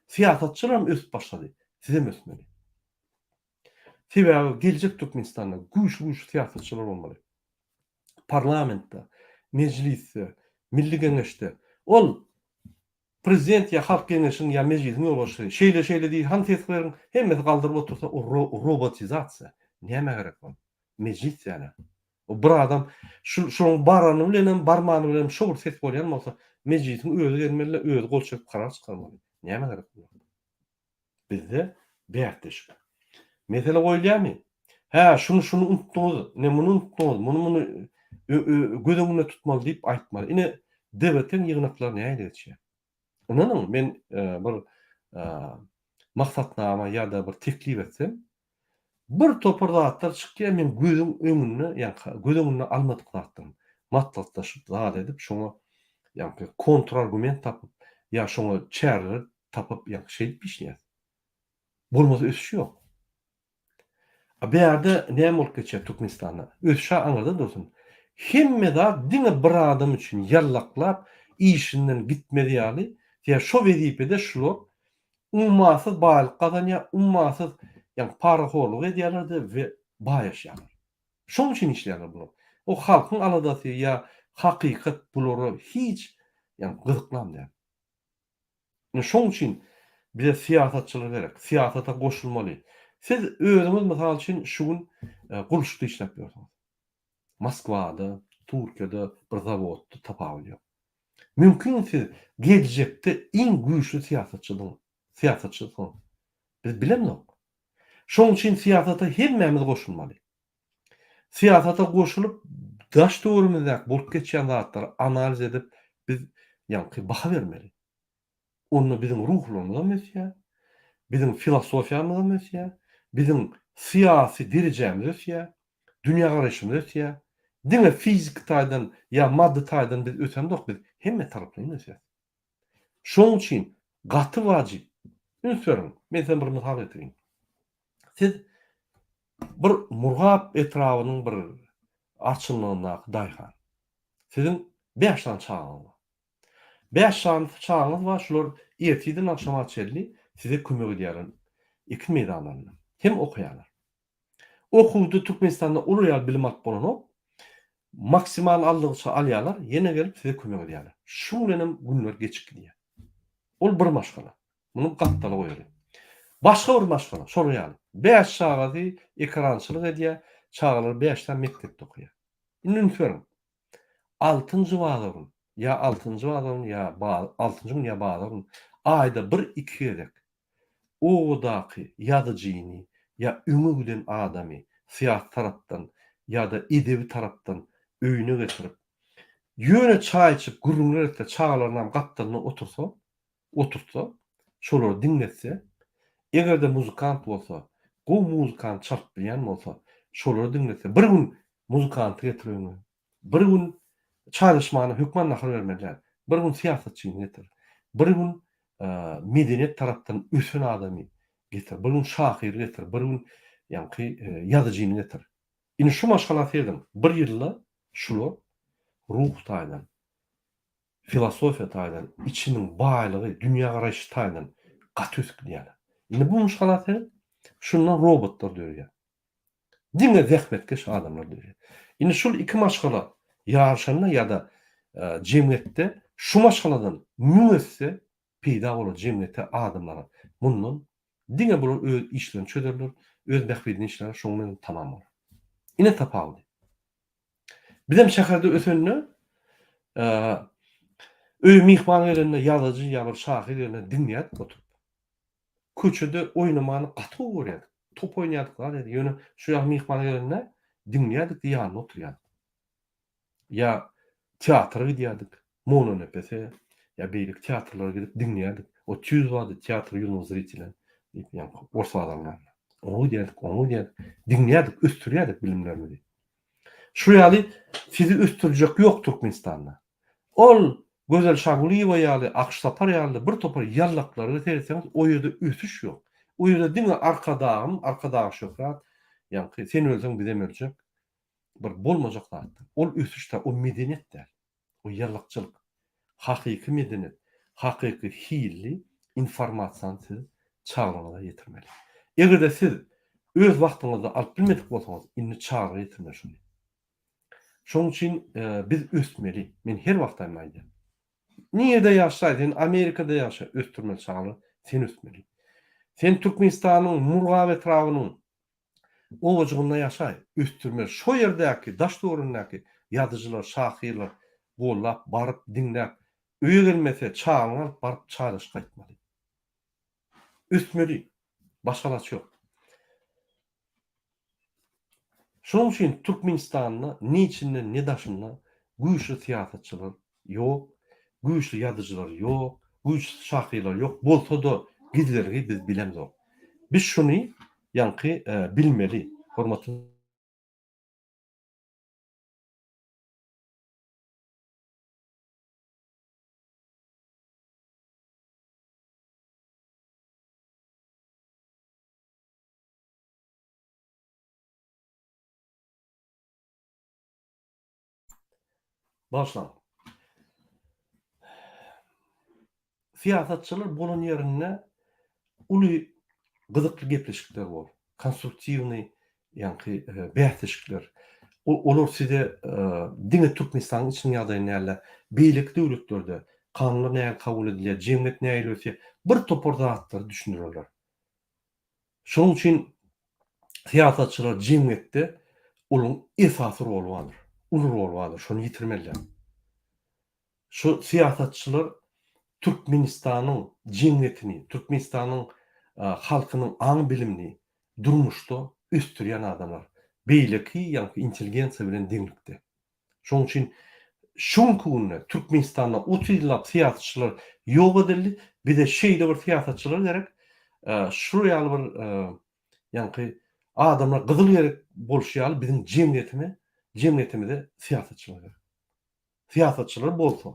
Syýasatçylaram ösüp başlady, sizem ösmeli. Sebäbi geljek Türkmenistanda güýçli-güýçli syýasatçylar bolmaly. Parlamentde, Mejlisde, Milli Geňeşde. Ol Prezident ýa Halk Geňeşiň ýa Mejlisiň ýolbaşçysy şeýle-şeýle diý, hany ses beriň, hemmesi galdyryp otursa o robotizasiýa. Nämä gerek ol? Mejlis ýaly. O bir adam şu şoň barany bilenem, barmany bilenem şo bir ses bolýan bolsa, Mejlisiň özi gelmeli-de, özi gol çekip karar çykarmaly. Nämä gerek bular? Bizde bäsleşik. Mesele goýulýarmy? Hä, şuny şuny unutdyňyz, ine muny unutdyňyz, muny muny göz öňünde tutmaly diýip aýtmaly. Ine DBT-niň ýygnaklary nähili geçýär? Ynanyň, men bir maksatnama ýa-da bir teklip etsem, bir topar zatlar çykýar, men gözüň öňünde, ýa-da göz öňünde almadyk zatlarym. Maslahatlaşyp, zat edip, şoňa ýa-da kontrargument tapyp, ýa şoňa çäreler tapyp ýa şeýdip işleýäs. Bolmasa ösüş ýok. A bärde näme bolup geçýär Türkmenistanda? Ösüş-ä aňyrda dursun. Hemme zat diňe bir adam üçin ýallaklap işinden gitmez ýaly, ýa şo wezipede şular ummasyz baýlyk gazanýar, ummasyz ýa parahorluk edýärler-de we baýaşýarlar. Şoň üçin işleýärler bular. O halkyň aladasy ýa hakykat bulara hiç ýa gyzyklam däl. Ine şoň üçin bize syýasatçylar gerek. Syýasata goşulmaly. Siz özüňiz mysal üçin şu gün gurluşykda işläp ýörsüňiz. Moskwada, Türkiýede bir zawodda tapawudy ýok. Mümkin siz geljekde iň güýçli syýasatçydyňyz, syýasatçysyňyz. Biz bilemzok. Şoň üçin syýasata hemmämiz goşulmaly. Syýasata goşulyp daş töweregimizdäki bolup geçýän zatlary analiz edip biz ýaňky baha bermeli. Onda biziň ruhlarymyzam ösýär, biziň filosofiýamyzam ösýär, biziň syýasy derejämiz ösýär, dünýägaraýşymyz ösýär. Diňe fiziki taýdan ýa maddy taýdan biz ösemzok biz hemme taraplaýyn ösýäs. Şoň üçin gaty wajyp. Üns beriň, men size bir mysal getirýin. Siz bir Murgap etrabynyň bir arçynlygyndaky daýhan. Siziň bäş sany çagaňyz bar. Bäş sany çagaňyz bar, şular ertirden agşama çenli size kömek edýärler ekin meýdanlarynda. Hem okaýarlar. Okuwda Türkmenistanda uly ýaly bilim alyp bolanok. Maksimal aldygyça alýarlar, ýene gelip size kömek edýärler. Şuň bilenem günler geçip gidýär. Ol bir maşgala. Muny gapdala goýaly. Başga bir maşgala, şol ýaly. Bäş çagasy ekerançylyk edýär, çagalary bäş sany mekdepde okaýar. Indi üns beriň. Altynjy bazar gün, ýa altynjy bazar gün, ýa altynjy gün ýa bazar gün, aýda bir-iki gezek obadaky ýazyjyny ýa öňe giden adamy, Syýasy tarapdan ýa-da edebi tarapdan öýüne getirip, ýöne çaý içip gürrüňler etse, çagalarynam gapdalynda otursa, oturtsa, şolary diňletse, eger-de muzykant bolsa, gowy muzykany çalyp bilýän bolsa, şolary diňletse, bir gün muzykanty getir öýüňe, bir gün çaýlaşmana hökman nahar bermeli däl, bir gün syýasatçyny getir, bir gün medeniýet tarapdan ösen adamy getir, bir gün şahyry getir, bir gün ýaňky ýazyjyny getir. Indi şu maşgala serediň, bir ýylda şular ruh taýdan, filosofiýa taýdan, içiniň baýlygy, dünýägaraýşy taýdan gaty ösüp gidýärler. Indi bu maşgala seret, şundan robotlar döreýär. Diňe zähmetkeş adamlar döreýär. Indi şul iki maşgala ýaryşanda ýa-da jemgyýetde şu maşgaladan müň esse peýda bolar jemgyýete, adamlara. Mundan diňe bular öz işlerini çözerler, öz bähbidini işlärler, şonuň bilen tamam bolar. Ine tapawudy. Bizem şäherde ösende öýe myhman gelende ýazyjy ýa bir şahyr gelende diňleýärdik oturyp. Köçede oýnamany gaty gowy görýärdik. Top oýnaýardyk zat ýa ýöne şu ýaly myhman gelende diňleýärdik-de ýanynda oturýardyk. Ýa teatra gidýärdik, Mollanepese ýa beýleki teatrlara gidip diňleýärdik. O TÝUZ bardy, Teatr ýunogo zritelýa diýip ýaňky ors bazarynyň ýanynda. Oňa gidýärdik, oňa gidýärdik. Diňleýärdik, ösdürýärdik bilimlerimizi. Şu ýaly sizi ösdürjek ýok Türkmenistanda. Ol Gözel Şagulyýewa ýaly, Akyş Sapar ýaly bir topar ýallaklara seretseňiz o ýerde ösüş ýok. O ýerde diňe Arkadagym, Arkadag şöhrat, ýaňky sen ölseň bizem öljek bir bolmajak zatdyr. Ol ösüş däl, o medeniýet däl. O ýallakçylyk. Hakyky medeniýet, hakyky hilli informasiýany siz çagalaryňyza ýetirmeli. Eger-de siz öz wagtyňyzda alyp bilmedik bolsaňyz, indi çagalara ýetirmeli şony. Şonuň üçin biz ösmeli. Men her wagt hem aýdýan. Nirede ýaşaý, sen Amerikada ýaşa, ösdürmeli çagalary, sen ösmeli. Sen Türkmenistanyň Murgap etrabynyň obajygynda ýaşaý, ösdürmeli. Şo ýerdäki, daş-töweregindäki ýazyjylar, şahyrlar gollap, baryp, diňläp, öýe gelmese çagaňy alyp baryp çaýlaşyp gaýtmaly. Ösmeli. Başga alaç ýok. Şonuň üçin Türkmenistanda ne içinde ne daşynda güýçli syýasatçylar ýok, güýçli ýazyjylar ýok, güýçli şahyrlar ýok, bolsa-da gizlergi biz bilemzok. Biz şuny ýaňky bilmeli, hormatly. Bagyşlaň. Syýasatçylar bolan ýerinde uly gyzykly gepleşikler bor. Konstruktiwnyý ýaňky bäsleşikler. Olar size diňe Türkmenistanyň içiniň ýagdaýyny däl-de, beýleki döwletlerde kanunlar nähili kabul edilýär, jemgyýet nähili ösýär, bir topar zatlary düşündirerler. Şonuň üçin syýasatçylar jemgyýetde olaryň esasy roly bardyr. Uly roly bardyr. Şony ýitirmeli däl. Şu syýasatçylar Türkmenistanyň jemgyýetini, Türkmenistanyň halkynyň aň-bilimini durmuşda ösdürýän adamlar. Beýleki ýaňky intelligensiýa bilen deňlikde. Şonuň üçin şu günki günde Türkmenistanda 30 ýyllap syýasatçylar ýok edildi. Bize şeýle bir syýasatçylar gerek. Şu ýaly bir ýaňky adamlar gyzyl gerek bolşy ýaly biziň jemgyýetime, jemgyýetimize syýasatçylar gerek. Syýasatçylar bolsa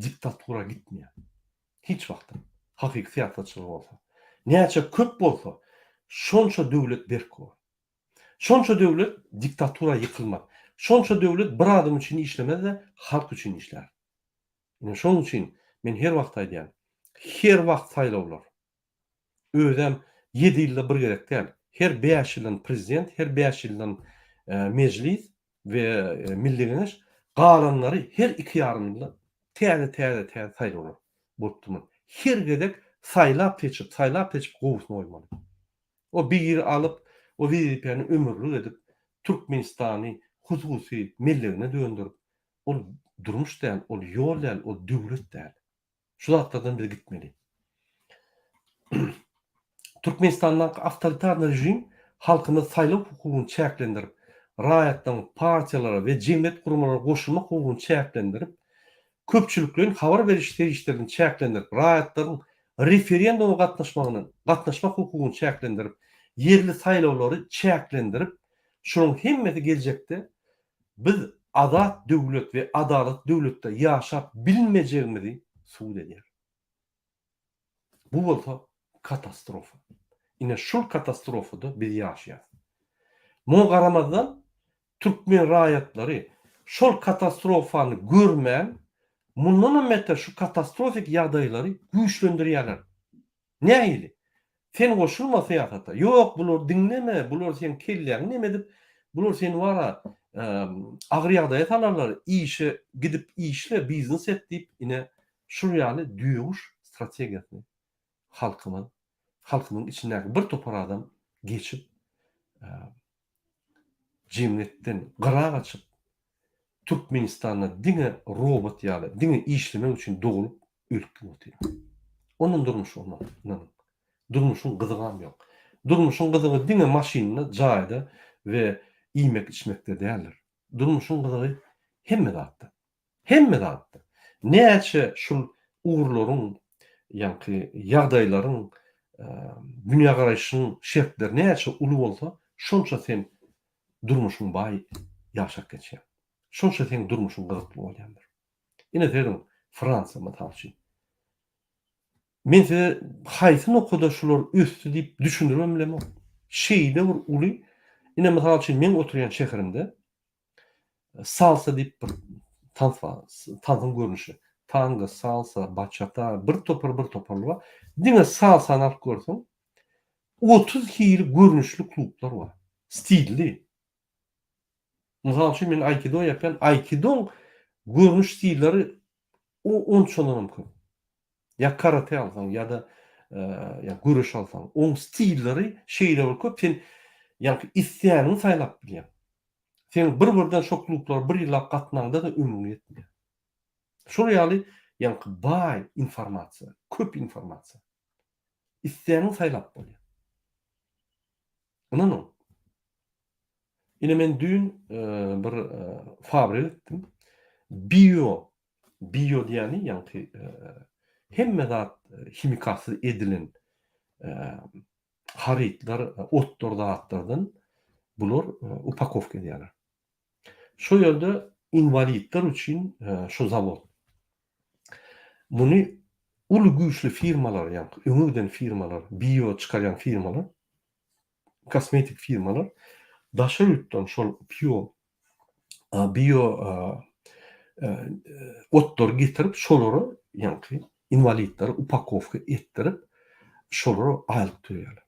diktatura gitmeýär. Hiç wagtam. Hakyky syýasatçylar bolsa. Näçe köp bolsa, şonça döwlet berk bolar. Şonça döwlet diktatura ýykylmaz. Şonça döwlet bir adam üçin işlemez-de, halk üçin işlär. Ine şonuň üçin men her wagt aýdýan, her wagt saýlawlar, özem ýedi ýylda bir gezek däl, her bäş ýyldan prezident, her bäş ýyldan mejlis we milli geňeş, galanlary her iki ýarym ýylda täze-täze täze saýlawlar bolup durmaly. Her gezek saýlap-seçip, saýlap-seçip gowusyny goýmaly. O biri alyp, o wezipäni ömürlik edip, Türkmenistany hususy mellegine döndürip, ol durmuş däl, ol ýol däl, ol döwlet däl. Şu zatlardan biz gitmeli. Türkmenistandaky awtoritarnyý režim Halkymyz saýlaw hukugyny çäklendirip, raýatlaryň partiýalara we jemgyýet guramalara goşulmak hukugyny çäklendirip, köpçülikleýin habar beriş serişdelerini çäklendirip, raýatlaryň referenduma gatnaşmagyny, gatnaşmak hukugyny çäklendirip, ýerli saýlawlary çäklendirip, şularyň hemmesi geljekde biz azat döwlet we adalatly döwletde ýaşap bilmejegimizi subut edýär. Bu bolsa katastrofa. Ine şul katastrofada biz ýaşaýas. Muňa garamazdan türkmen raýatlary şol katastrofany görmän mundanam beter şu katastrofik ýagdaýlary güýçlendirýärler. Nähili? Sen goşulma syýasata. Ýok bulary diňleme, bular seň kelläňi neme edip, bular seni wara agyr ýagdaýa salarlar, işe gidip işle, biznes et diýip ine Şul ýaly düýeguş strategiýasyny halkymyz, halkymyzyň içindäki bir topar adam geçip, jemgyýetden gyra gaçyp, Türkmenistanda diňe robot ýaly, diňe işlemek üçin dogulup, ölüp gidip otyr. Ondan durmuş bolmaz, ynanyň. Durmuşyň gyzygam ýok. Durmuşyň gyzygy diňe maşynda, jaýda we iýmek-içmekde däldir. Durmuşyň gyzygy hemme zatda. Hemme zatda. Näçe şul ugurlaryň, ýaňky ýagdaýlaryň, dünýägaraýşyň şertleri näçe uly bolsa, şonça sen durmuşyň baý ýaşap geçýäň. Şonça seň durmuşyň gyzykly bolýandyr. Ine serediň, Fransiýa mysal üçin. Men size haýsy nokada şular ösdi diýip düşündiribem bilemok. Şeýle bir uly, ine mysal üçin meň oturýan şäherimde Salsa diýip bir tans bar. Tansyň görnüşi. Tango, salsa, baçata, bir topar bir toparly bar. Diňe salsany alyp görseň, 30 hili görnüşli klublar bar. Stilli. Mysal üçin men aýkido ýapýan. Aýkidoň görnüş stilleri onçadanam köp. Ýa karate alsaň ýa-da ýa göreş alsaň, oň stilleri şeýle bir köp, sen ýaňky isläniňi saýlap bilýäň. Sen bir-birden şo klublara bir ýyllap gatnaňda-da ömrüň ýetmeýär. Şol ýaly ýaňky baý informasiýa, köp informasiýa. Isläniňi saýlap bolýar. Ynanyň. Ine men düýn bir fabrik gitdim. Bio Bio diýýäni ýaňky hemme zat himikatsyz edilen harytlar, otlar zatlardan bular upakowka edýärler. Şo ýerde inwalidler üçin şu zawod. Muny uly güýçli firmalar ýaňky öňe giden firmalar, bio çykarýan firmalar, kosmetik firmalar daşary ýurtdan şol bio bio otlary getirip şolara ýaňky inwalidlere upakowka etdirip şolara aýlyk töleýärler.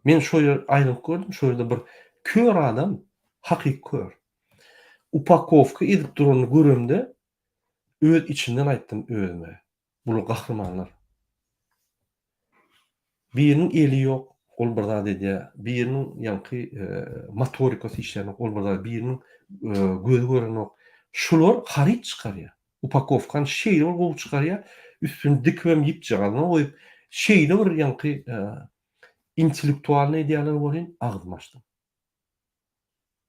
Men şo ýer aýlanyp gördüm, şo ýerde bir kör adam, hakyky kör. Upakowka edip duranyny göremde öz içimden aýtdym özüme. Bular gahrymanlar. Biriniň eli ýok, ol bir zat edýär. Biriniň ýaňky motorikasy işlänok, ol bir zat, biriniň gözi görenok. Şular haryt çykarýar. Upakowkany şeýle bir gowy çykarýar, üstüni dikibem ýipjagazyna goýup, şeýle bir ýaňky intellektualnyý edýärler welin, agzymy açdym.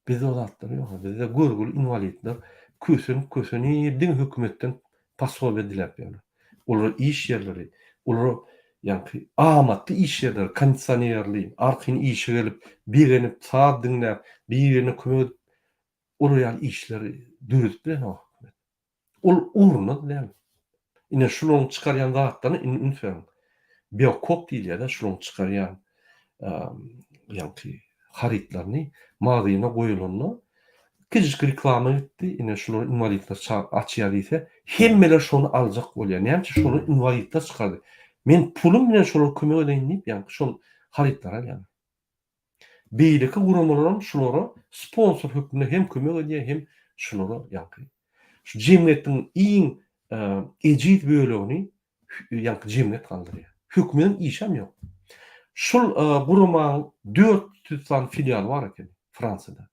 Bizde o zatlar ýok. Bizde görgüli inwalidler kösenip kösenip diňe hökümetden posobiýa diläp ýörler. Olara iş ýerleri, olara ýaňky amatly iş ýerleri, kondisionerli, arkaýyn işe gelip, begenip, saz diňläp, bir-birine kömek edip, olar ýaly işleri döredip bilenok hökümet. Ol ugruna däl. Ine şularyň çykarýan zatlaryna indi üns beriň. Biokop diýilýär-de şularyň çykarýan ýaňky harytlaryny magzyna goýulanda kiçijik reklama gitdi. Ine şular inwalidler açýar diýse, hemmeler şony aljak bolýar. Näme üçin şony inwalidler çykardy? Men pulum bilen şolara kömek edeýin diýip, ýaňky şol harytlary alýarlar. Beýleki guramalaram şulara sponsor hökmünde hem kömek edýär hem şulara ýaňky şu jemgyýetiň iň ejiz bölegini ýaňky jemgyýet galdyrýar. Hökümediň işem ýok. Şul guramanyň 400 sany filialy bar eken Fransiýada.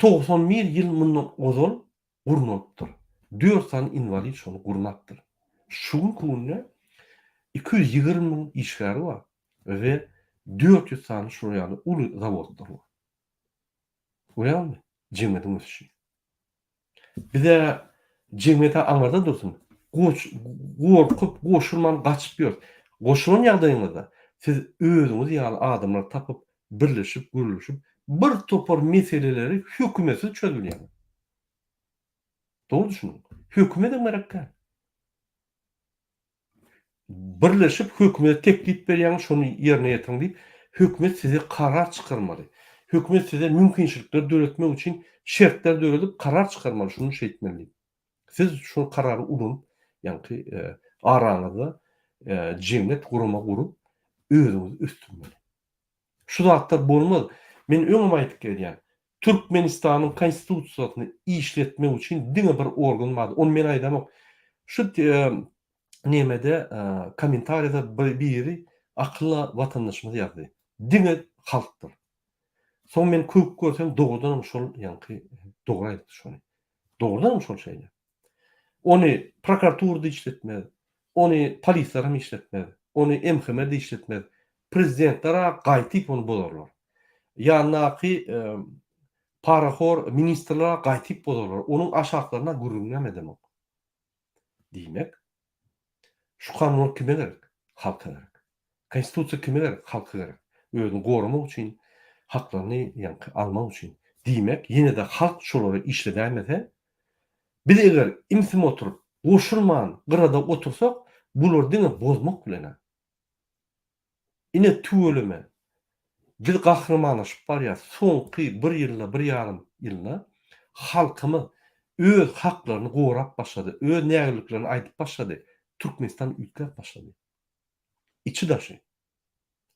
91 ýyl mundan ozal gurnalypdyr. Dört sany inwalid şony gurnapdyr. Şu günki günde 220 müň işgäri bar we 400 sany şular ýaly uly zawodlar bar. Görýäňizmi? Jemgyýetiň ösüşi. Bize jemgyýete aňyrda dursun. Goç, gorkup, goşulman gaçyp ýörüs. Goşulan ýagdaýyňyzda siz özüňiz ýaly adamlary tapyp, birleşip, gürleşip, bir topar meseleleri hökümetsiz çözübilýäňiz. Dogry düşüniň. Hökümedem gerek däl. Birleşip hökümete teklip berýäňiz şony ýerine ýetiriň diýip, hökümet size karar çykarmaly. Hökümet size mümkinçilikleri döretmek üçin şertler döredip karar çykarmaly şuny şeýtmeli diýip. Siz şol karary ulanyp ýaňky araňyzda jemgyýet gurama gurup özüňizi ösdürmeli. Şu zatlar bolmaz. Men öňem aýdyp gelýän. Türkmenistanyň konstitusiýasyny işletmek üçin diňe bir organ bardy. Ony men aýdamok. Şu nemede kommentariýada biri akylly watandaşymyz ýazdy. Diňe halkdyr. Soň men köwüp görsem dogrudanam şol ýaňky dogry aýdypdy şony. Dogrudanam şol şeýle. Ony prokuratura-da işletmez, ony polisler hem işletmez, ony MHM-de işletmez. Prezidentler-a gaýtyp ony bozarlar. Ýanyndaky parahor ministrler-a gaýtyp bozarlar. Onuň aşaklaryna gürrüňem edemok. Diýmek, şu kanunlar kime gerek? Halka gerek. Konstitusiýa kime gerek? Halka gerek. Özüni goramak üçin, haklaryny ýaňky almak üçin. Diýmek, ýene-de halk şolary işledäýmese, biz eger imsim oturyp, goşulman gyrada otursak, bular diňe bozmak bilen-ä. Ine tüweleme, biz gahrymanlaşyp barýas. Soňky bir ýylda, bir ýarym ýylda halkymyz öz haklaryny gorap başlady, öz nägileliklerini aýdyp başlady, Türkmenistan üýtgäp başlady. Içi-daşy.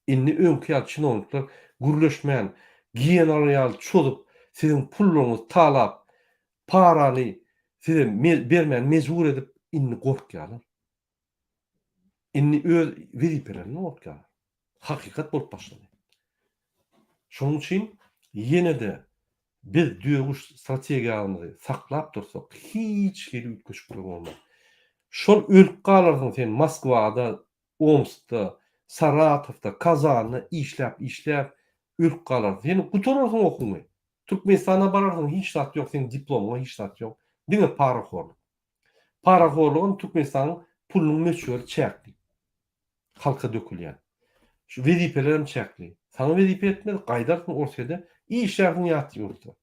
Indi öňki ýaly çinownikler gürleşmän, giýenalar ýaly çozup, siziň pullaryňyzy talap, parany size bermäni mejbur edip, indi gorkýarlar. Indi öz wezipelerinden gorkýarlar. Hakykat bolup başlady. Şonuň üçin ýene-de biz düýeguş strategiýamyzy saklap dursak, hiç hili üýtgeşiklik bolmaz. Şol ölüp galarsyň sen Moskwada, Omskda, Saratowda, Kazanda işläp işläp ölüp galarsyň. Sen gutararsyň okuwyňy. Türkmenistana bararsyň hiç zat ýok, seň diplomyňa hiç zat ýok. Diňe parahorluk. Parahorlugam Türkmenistanyň pulunyň möçberi çäkli. Halka dökülýän. Şu wezipelerem çäkli. Saňa wezipe etmez, gaýdarsyň Orsýede, işlärsiň ýat ýurtda.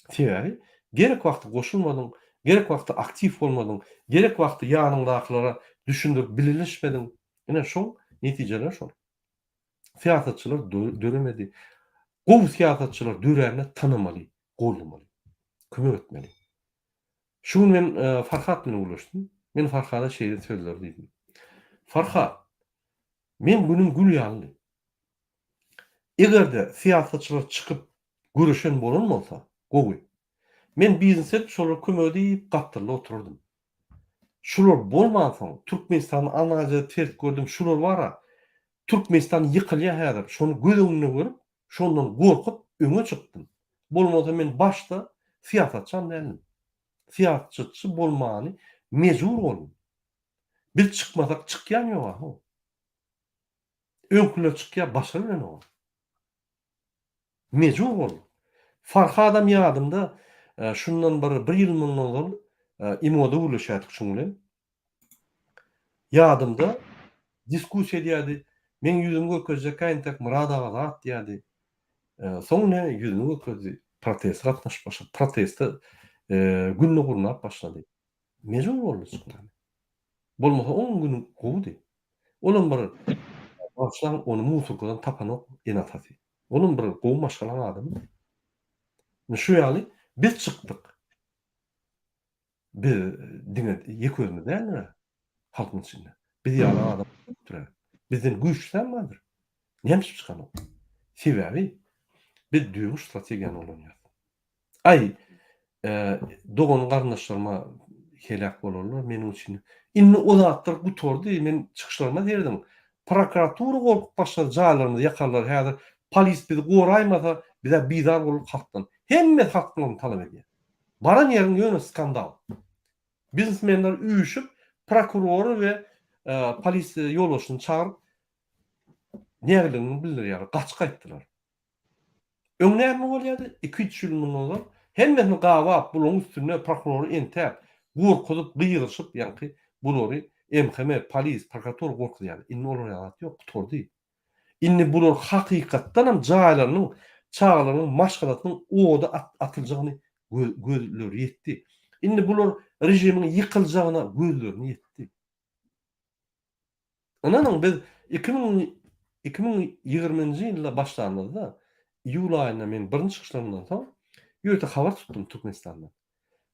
Sebäbi gerek wagty goşulmadyň, gerek wagty aktiw bolmadyň, gerek wagty ýanyňdakylara düşündirip bileleşmediň. Ine şoň netijeleri şol. Syýasatçylar döremedi. Gowy syýasatçylar dörände tanamaly, goldamaly, kömek etmeli. Şu gün men Farhat bilen gürleşdim. Men Farhada şeýle sözleri diýdim. Farhat, meň günüm gül ýalydy. Eger-de syýasatçylar çykyp göreşen bolan bolsa, gowy. Men biznes edip şolara kömek edip gapdalda oturardym. Şular bolmansoň, Türkmenistany analiz edip seredip gördüm, şular bar-a, Türkmenistan ýykylýar häzir, şony göz öňünde görüp, şondan gorkup öňe çykdym. Bolmasa men başda syýasatçam däldim. Syýasatçy bolmany mejbur boldum. Biz çykmasak çykýan ýog-a-how. Öňküler çykýar başga bilenok. Mejbur bolduk. Farhadam ýadymda şundan bir bir ýyl mundan ozal imoda gürleşýärdik şuň bilen. Ýadymda diskussiýa edýärdi. Meň ýüzümi görkezjekkä entek Myrat aga zat diýýärdi. Soň ine ýüzüni görkezdi. Proteste gatnaşyp başlady. Proteste günde gurnap başlady. Mejbur boldy çykmaga. Bolmasa oň güni gowudy. Olam bir bagyşlaň ony musurkadan tapanok ene-atasy. Olam bir gowy maşgalaň adamydy. Indi şu ýaly biz çykdyk. Biz diňe ýeke özümiz däldir-ä halkyň içinde. Biz ýaly adam köpdür-ä. Bizden güýçlüsem bardyr. Näme üçin çykanok? Sebäbi biz düýeguş strategiýany ulanýarys. Aý, dogan garyndaşlaryma heläk bolarlar meniň üçin. Indi o zatlar gutardy, men çykyşlaryma serediň. Prokuratura gorkup başlady, jaýlarymyzy ýakarlar häzir. Polis bizi goraýmasa, bizä bizar bolduk halkdan. Hemme halkdan ony talap edýär. Baran ýeriň ýöne skandal. Biznesmenler üýşüp, prokurory we polis ýolbaşçysyny çagyryp, nägileligini bildirýärler, gaçyp gaýtdylar. Öň näme bolýardy? Iki-üç ýyl mundan ozal hemmesini gabap, bularyň üstünde prokurory entäp, gorkuzyp, gygyryşyp, ýaňky bulary MHM, polis, prokuratura gorkuzýardy. Indi olar ýaly zat ýok, gutardy. Indi bular hakykatdanam jaýlarynyň, çagalarynyň, maşgalasynyň oda atyljagyny gözleri ýetdi. Indi bular režimiň ýykyljagyna gözlerini ýetdi. Ynanyň biz 2000 2020-nji ýylda başlanymyzda iýul aýynda men birinji çykyşlarymdan soň ýörite habar tutdum Türkmenistandan.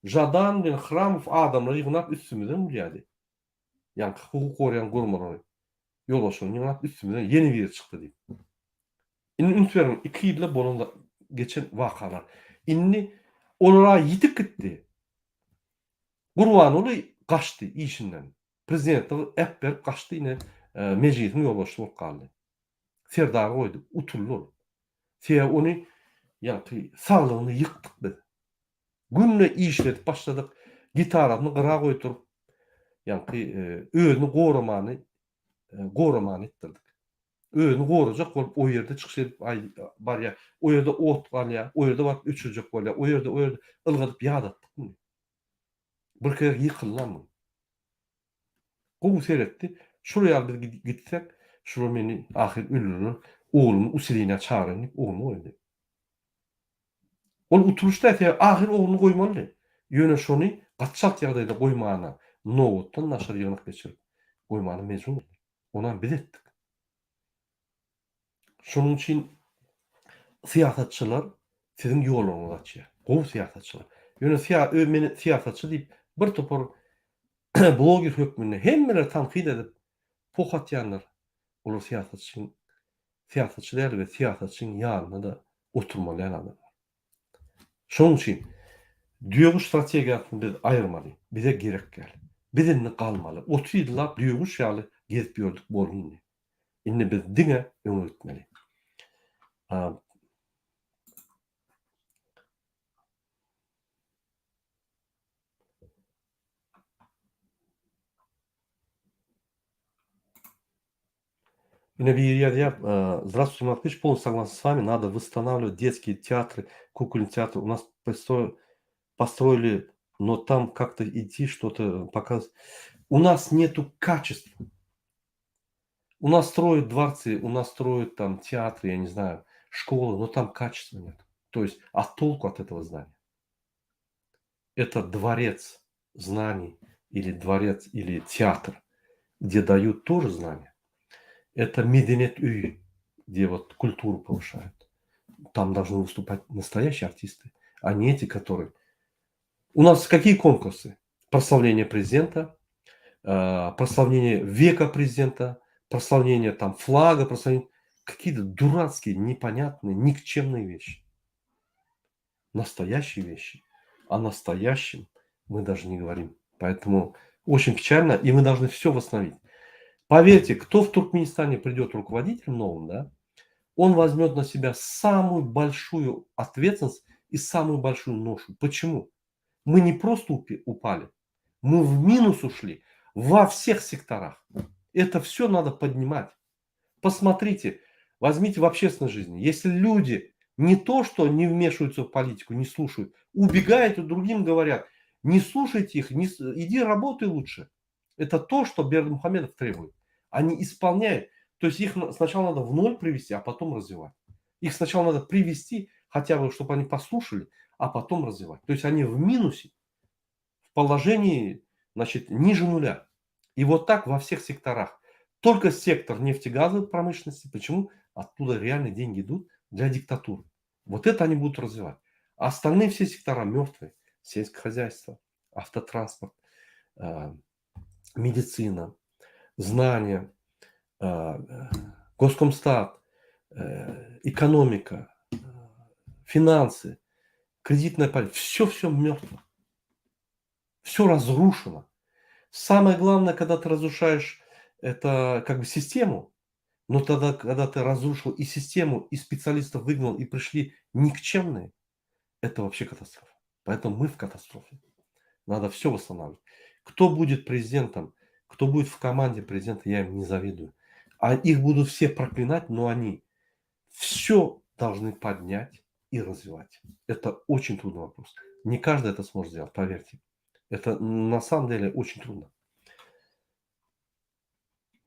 Žadan bilen Hramow adamlary ýygnap üstümizden gülýärdi. Ýaňky hukuk goraýan guramalary ýolbaşçylaryny ýygnap üstümizden ýene biri çykdy diýip. Indi üns beriň iki ýylda bolan geçen wakalar. Indi olara ýitip gitdi. Gurbanguly gaçdy işinden. Prezidentligi äpberip gaçdy ine Mejlisiň ýolbaşçysy bolup galdy. Serdary goýdy, utuldy ol. Sebäbi ony ýaňky saglygyny ýykdyk biz. Günde işledip başladyk, gitarasyny gyra goýduryp, ýaňky özüni goramany goramany etdirdik. Özüni gorajak bolup o ýerde çykyş edip barýar, o ýerde ot galýar, o ýerde baryp öçürjek bolýar, o ýerde o ýerde ylgadyp ýadatdyk muny. Bir gezek ýykyldy muny. Gowy seretdi. Şul ýaly biz gitsek, şular meni ahyr öldürerler. Oglumy usilenýä çagyraýyn diýip, ogluny goýdy. Ol utulyş däl, sebäbi ahyr ogluny goýmalydy. Ýöne şony gaty çalt ýagdaýda goýmana, nobatdan daşary ýygnak geçirip, goýmana mejbur boldy. Onam biz etdik. Şonuň üçin syýasatçylar siziň ýoluňyzy açýar. Gowy syýasatçylar. Ýöne syýa ö meni syýasatçy diýip bir topar bloger hökmünde hemmeleri tankyt edip poh atýanlar olar syýasatçyň syýasatçy däl we syýasatçyň ýanynda-da oturmaly däl adamlar. Şonuň üçin düýeguş strategiýasyny biz aýyrmaly. Bize gerek däl. Biz indi galmaly. 30 ýyllap düýeguş ýaly gezip ýördük boldy indi. Indi biz diňe öňe gitmeli. Ine biri ýazýar, Здравствуйте, Маркович, полностью согласен с вами, надо восстанавливать детские театры, кукольный театр. У нас построили, но там как-то идти, что-то показывать. У нас нету качества. У нас строят дворцы, у нас строят там театры, я не знаю, школы, но там качества нет. То есть, а толку от этого здания? Это дворец знаний или дворец, или театр, где дают тоже знания. Это Medeniýet öýi, где вот культуру повышают. Там должны выступать настоящие артисты, а не эти, которые... У нас какие конкурсы? Прославление президента, э, прославление века президента, прославление там флага, прославление... Какие-то дурацкие, непонятные, никчемные вещи. Настоящие вещи. О настоящем мы даже не говорим. Поэтому очень печально, и мы должны все восстановить. Поверьте, кто в Туркменистане придет руководителем новым, да, он возьмет на себя самую большую ответственность и самую большую ношу. Почему? Мы не просто упали, мы в минус ушли во всех секторах. Это все надо поднимать. Посмотрите, возьмите в общественной жизни. Если люди не то, что не вмешиваются в политику, не слушают, убегают и другим говорят, не слушайте их, не, иди работай лучше. Это то, что Бердымухамедов требует. Они исполняют. То есть их сначала надо в ноль привести, а потом развивать. Их сначала надо привести, хотя бы, чтобы они послушали, а потом развивать. То есть они в минусе, в положении, значит, ниже нуля. И вот так во всех секторах. Только сектор нефтегазовой промышленности. Почему? Оттуда реально деньги идут для диктатуры. Вот это они будут развивать. А остальные все сектора мертвые. Сельское хозяйство, автотранспорт, э, медицина, знания, э, Госкомстат, э, экономика, финансы, кредитная политика. Все-все мертво. Все разрушено. Самое главное, когда ты разрушаешь это как бы систему, но тогда, когда ты разрушил и систему, и специалистов выгнал, и пришли никчемные, это вообще катастрофа. Поэтому мы в катастрофе. Надо все восстанавливать. Кто будет президентом, кто будет в команде президента, я им не завидую. A их будут все проклинать, но они все должны поднять и развивать. Это очень трудный вопрос. Не каждый это сможет сделать, поверьте. Это на самом деле очень трудно.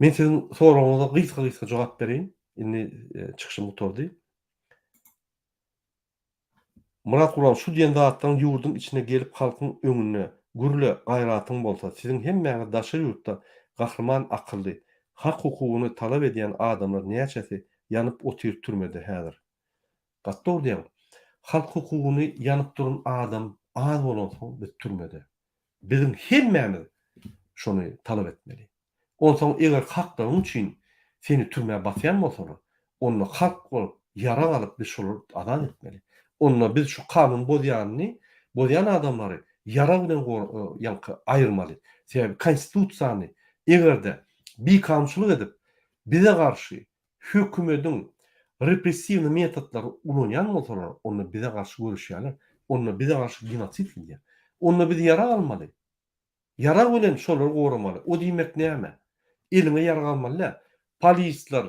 Men siziň soragyňyza gysga-gysga jogap bereýin. Indi çykyşym gutardy. Myrat Gurban şu diýen zatlaryň ýurduň içine gelip halkyň öňünde gürle gaýratyň bolsa siziň hemmäňiz daşary ýurtda gahryman akylly hak hukugyny talap edýän adamlar näçesi ýanyp otyr türmede häzir gaty dogry diýýäň halk hukugyny ýanyp duran adam az bolansoň biz türmede biziň hemmämiz şony talap etmeli. Onsoň eger haklaryň üçin seni türmä basýan bolsalar, onda halk bolup ýarag alyp biz şolary azat etmeli. Onda biz şu kanun bozýanyny, bozýan adamlary ýarag bilen ýaňky aýyrmaly. Sebäbi konstitusiýany egerde bikanunçylyk edip bize garşy hökümediň repressiwnyý metodlary ulanýan bolsalar, onda bize garşy göreşýärler, onda bize garşy genosid gidýär. Onda biz ýarag almaly. Ýarag bilen şolary goramaly. O diýmek näme? Eliňe ýarag almaly däl. Polisler,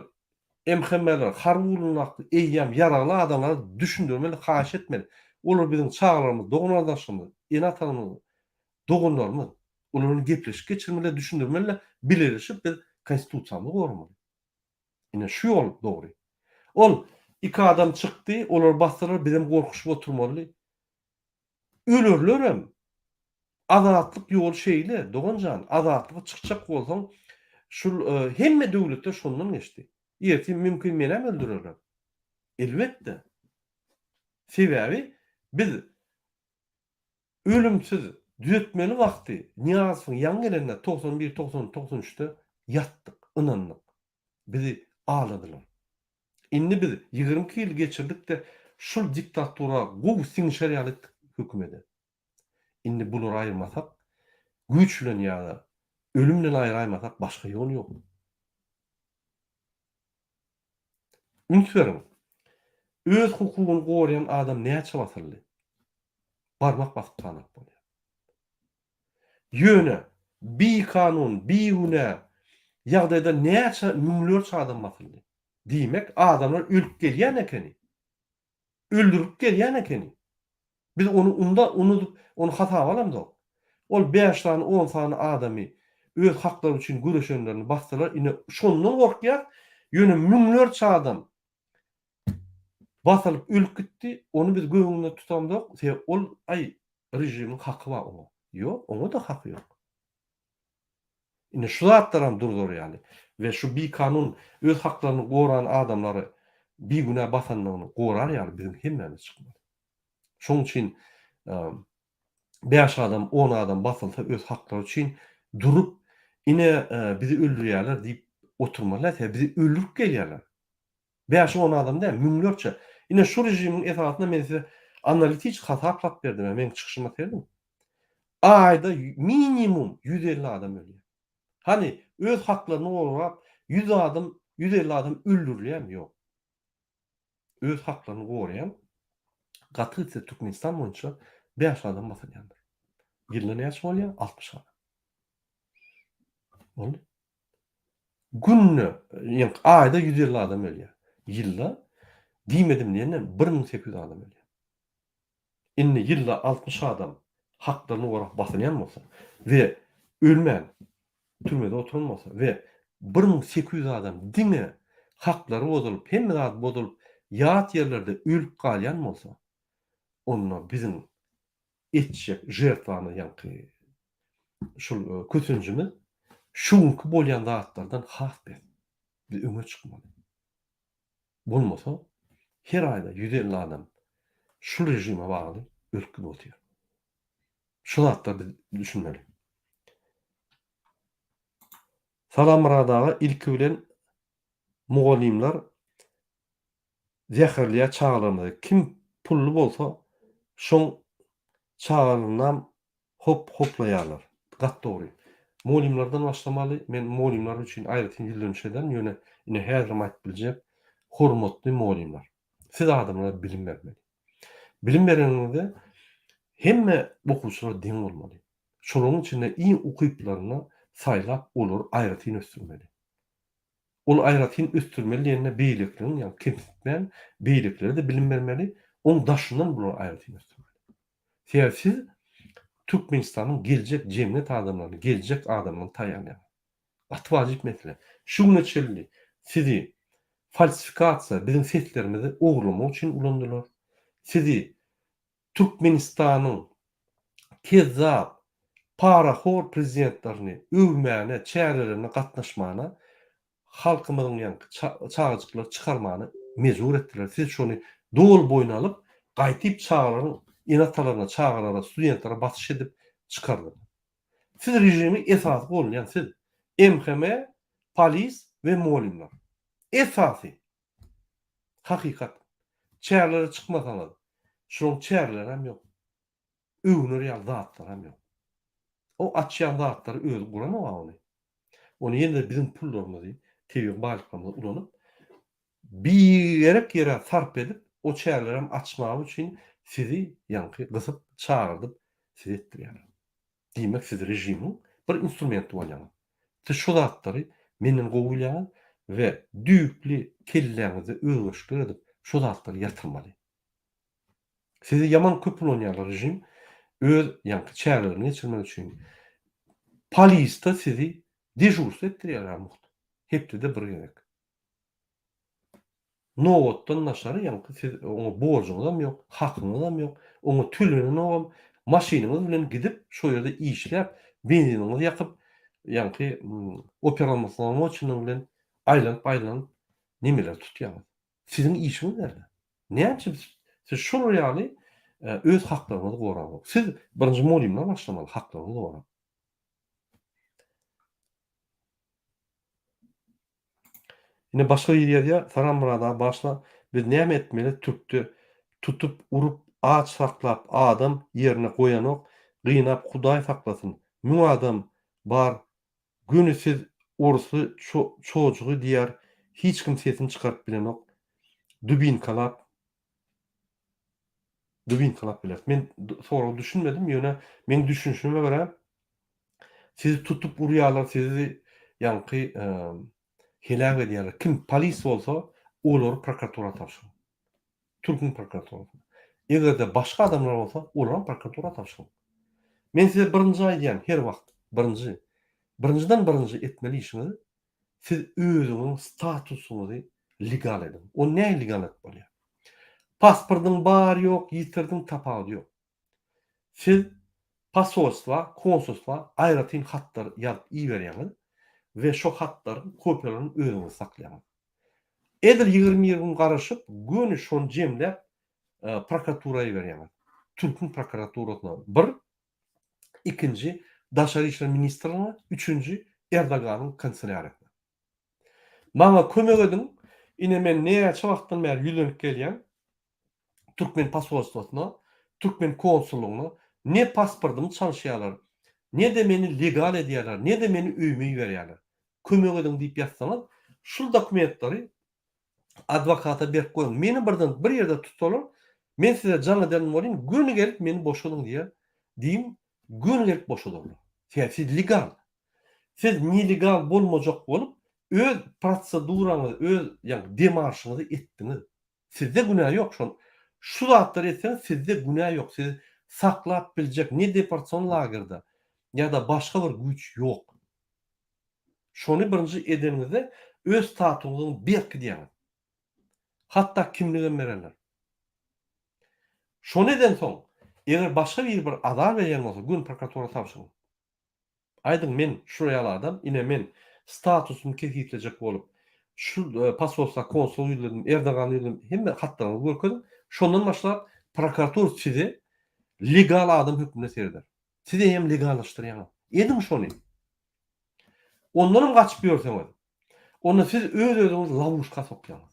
MHM-ler, harby gullugyndakly eýýäm ýaragly adamlara düşündirmeli, haýyş etmeli. Olar biziň çagalarymyz, dogan-gardaşlarymyz, ene-atalarymyz, doganlarymyz. Olar bilen gepleşik geçirmeli, düşündirmeli, bileleşip biz Konstitusiýamyzy goramaly. Ine şu ýol dogry. Ol iki adam çykdy, olar basdylar, bizem gorkuşyp oturmaly. Ölerlerem. Azatlyk ýoly şeýle, dogan jan, azatlyga çykjak bolsaň, şul hemme döwletler şondan geçdi. Ertir mümkin menem öldürerler. Elbetde. Sebäbi biz ölümsiz düzetmeli wagty Nyýazowyň ýaňy gelende 91, 90, 93-de ýatdyk, ynandyk. Bizi aldadylar. Indi biz 22 ýyl geçirdik-de şul diktatura gowy siňişer ýaly etdik hökümede. Indi bulary aýyrmasak, güýç bilen ýa-da ölüm bilen aýraýmasak başga ýol ýok. Üns beriň. Öz hukugyny goraýan adam näçe basyldy? Barmak basyp sanap bolýar. Ýöne bikanun, bigünä ýagdaýda näçe müňlerçe adam basyldy. Diýmek, adamlar ölüp gelýän ekeni. Öldürilip gelýän ekeni. Biz ony unda unudyp, ony hasaba alamzok. Ol bäş sany, on sany adamy öz haklary üçin göreşenlerini basdylar. Ine, şondan gorkýas. Ýöne müňlerçe adam basylyp ölüp gitdi. Ony biz göz öňünde tutamzok. Sebäbi ol, aý, režimiň haky bar oňa. Ýok, oňa-da haky ýok. Indi şu zatlaram durzar ýaly we şu bikanun öz haklaryny goran adamlary bigünä basanlygyny gorar ýaly biziň hemmämiz çykmaly. Şoň üçin bäş adam, on adam basylsa öz haklary üçin durup ine bizi öldürýärler diýip oturmaly däl, sebäbi bizi öldürip gelýärler. Bäş-on adam däl, müňlerçe. Ine şu režimiň esasynda men size analitiçki hasaplap berdim, meň çykyşyma serediň. Aýda minimum 150 adam ölýär. Hany öz haklaryny gorap 100 adam, 150 adam öldürilýärmi? Ýok. Öz haklaryny goraýan gaty gitse Türkmenistan boýunça 5 adam basylýandyr. Ýylda näçe bolýar? 60 adam. Boldy. Günde, ýa aýda 150 adam ölýär. Ýylda diýmedim diýenden 1800 adam ölýär. Indi ýylda 60 adam haklaryny gorap basylýan bolsa we ölmän türmede oturan bolsa we 1800 adam diňe haklary bozulyp, hemme zady bozulyp ýat ýerlerde ölüp galýan bolsa, onda biziň etjek žertwamyz ýaňky şul kösenjimiz şu günki bolýan zatlardan has pes. Biz öňe çykmaly. Bolmasa her aýda 150 adam şul režime bagly ölüp gidip otyr. Şu zatlara biz düşünmeli. Salam Myrat aga ilki bilen mugallymlar zäherleýär çagalarymyzy kim pully bolsa şoň çagalarynam hop hoplaýarlar. Gat dogry. Mugallymlardan başlamaly men mugallymlar üçin aýratyn ýüzleniş ederin ýöne ine häzirem aýdyp biljek hormatly mugallymlar siz adamlara bilim bermeli. Bilim bereniňizde hemme okuwçylar deň bolmaly. Şolaryň içinde iň ukyplaryny saýlap olary aýratyn ösdürmeli. Ol aýratyn ösdürmeli diýende beýlekileriň ýaly kemsitmän, beýlekilere-de bilim bermeli, oň daşyndan bulary aýratyn ösdürmeli. Sebäbi siz Türkmenistanyň geljek jemgyýet adamlaryny, geljek adamlaryny taýýarlaýaňyz. Gaty wajyp mesele. Şu güne çenli sizi falsifikasiýa, biziň seslerimizi ogurlamak üçin ulandylar. Sizi Türkmenistanyň kezzap, parahor prezidentlerini öwmäne, çärelerine gatnaşmana, halkymyzyň ýaňky çagajyklary çykarmana mejbur etdiler. Siz şony doly boýun alyp, gaýtyp çagalaryň ene-atalaryna, çagalara, studentlere basyş edip çykardyňyz. Siz režimi esasy goldaýan siz. MHM, polis we molymlar. Esasy. Hakykat. Çärelere çykmasaňyz, şolaň çärelerem ýok. Öwner ýaly zatlaram ýok. O açýan zatlary özi guranok-a ony. Ony ýene-de biziň pullarymyzy, tebigy baýlyklarymyzy ulanyp, bigerek ýere sarp edip, o çärelerem açmagy üçin sizi ýaňky gysyp, çagyrdyp sizi etdirýärler. Diýmek siz režimiň bir instrumenti bolýaňyz. Siz şu zatlary menden gowy bilýäňiz we düýpli kelläňizde özgerişikler edip şu zatlary ýatyrmaly. Sizi ýaman köp ulanýarlar režim öz ýaňky çärelerini geçirmek üçin. Polisde sizi dežurstwo etdirýärler mugt. Hepdede bir gezek. Nobatdan daşary ýaňky siz oňa borjuňyzam ýok, hakyňyzam ýok, oňa tölenenogam, maşynyňyz bilen gidip şo ýerde işläp, benziniňizi ýakyp, ýaňky operalmosnomoçnyň bilen aýlanyp-aýlanyp nemeleri tutýaňyz. Siziň işiňiz närde? Näme üçin siz şolar ýaly öz haklaryňyzy goraňok? Siz birinji mugallymdan başlamaly haklaryňyzy gorap. Ine başga biri ýazýar, Salam Myrat aga bagyşla biz näme etmeli türkde tutup urup aç saklap adam ýerine goýanok gynap hudaý saklasyn müň adam bar göni siz orusly çojugy diýýär hiç kim sesini çykaryp bilenok dubinkalap dubinkalap bileris men soraga düşünmedim ýöne meň düşünişime görä Sizi tutup urýarlar, sizi ýaňky heläk edýärler. Kim polis bolsa, olary prokuratura tabşyryň. Türküň prokuraturasyna. Eger-de başga adamlar bolsa, olaram prokuratura tabşyryň. Men size birinji aýdýan her wagt, birinji, birinjiden birinji etmeli işiňiz, siz özüňiziň statusyňyzy legal ediň. Ony nähili legal edip bolýar? Pasportyň bar ýok, ýitirdiň tapawudy ýok. Siz posolstwa, konsulstwa aýratyn hatlar ýazyp iberýäňiz we şo hatlaryň kopiýalaryny özüňiz saklaýaňyz. Edil 21 gün garaşyp, göni şony jemläp prokuratura iberýäňiz. Türküň prokuraturasyna bir, ikinji Daşary işler ministrligine, üçünji Erdoganyň kanselýariýasyna. Maňa kömek ediň, ine men näçe wagtdan bäri ýüzlenip gelýän türkmen posolstwasyna, türkmen konsullygyna, ne pasportymy çalyşýarlar, ne-de meni legal edýärler, ne-de meni öýüme iberýärler. Kömek ediň diýip ýazsaňyz, şul dokumentleri adwokata berip goýuň. Meni birden bir ýerde tutsalar, men size jaň ederin welin, göni gelip meni boşadyň diýer, diýiň, göni gelip boşadarlar. Sebäbi siz legal. Siz nelegal bolmajak bolup, öz proseduraňyzy, öz ýagny demarşyňyzy etdiňiz. Sizde günä ýok şol. Şu zatlary etseňiz sizde günä ýok. Sizi saklap biljek ne deportasion lagerde ýa-da başga bir güýç ýok. Şony birinji edeniňizde öz statusyňyzy berkidýäňiz. Hatda kimligem bererler. Şony edensoň, eger başga biri bir azar berýän bolsa, göni prokuratura tabşyryň. Aýdyň men şular ýaly adam, ine men statusymy kesgitlejek bolup, şu posolstwa, konsula ýüzlendim, Erdogana ýüzlendim, hemme hatlaryňyzy görkeziň, şondan başlap prokuratura size legal adam hökmünde sereder. Siz hem legallaşdyrýaňyz. Ediň şony. Ondanam gaçyp ýörseňiz, onda siz öz-özüňizi lowuşka sokýaňyz.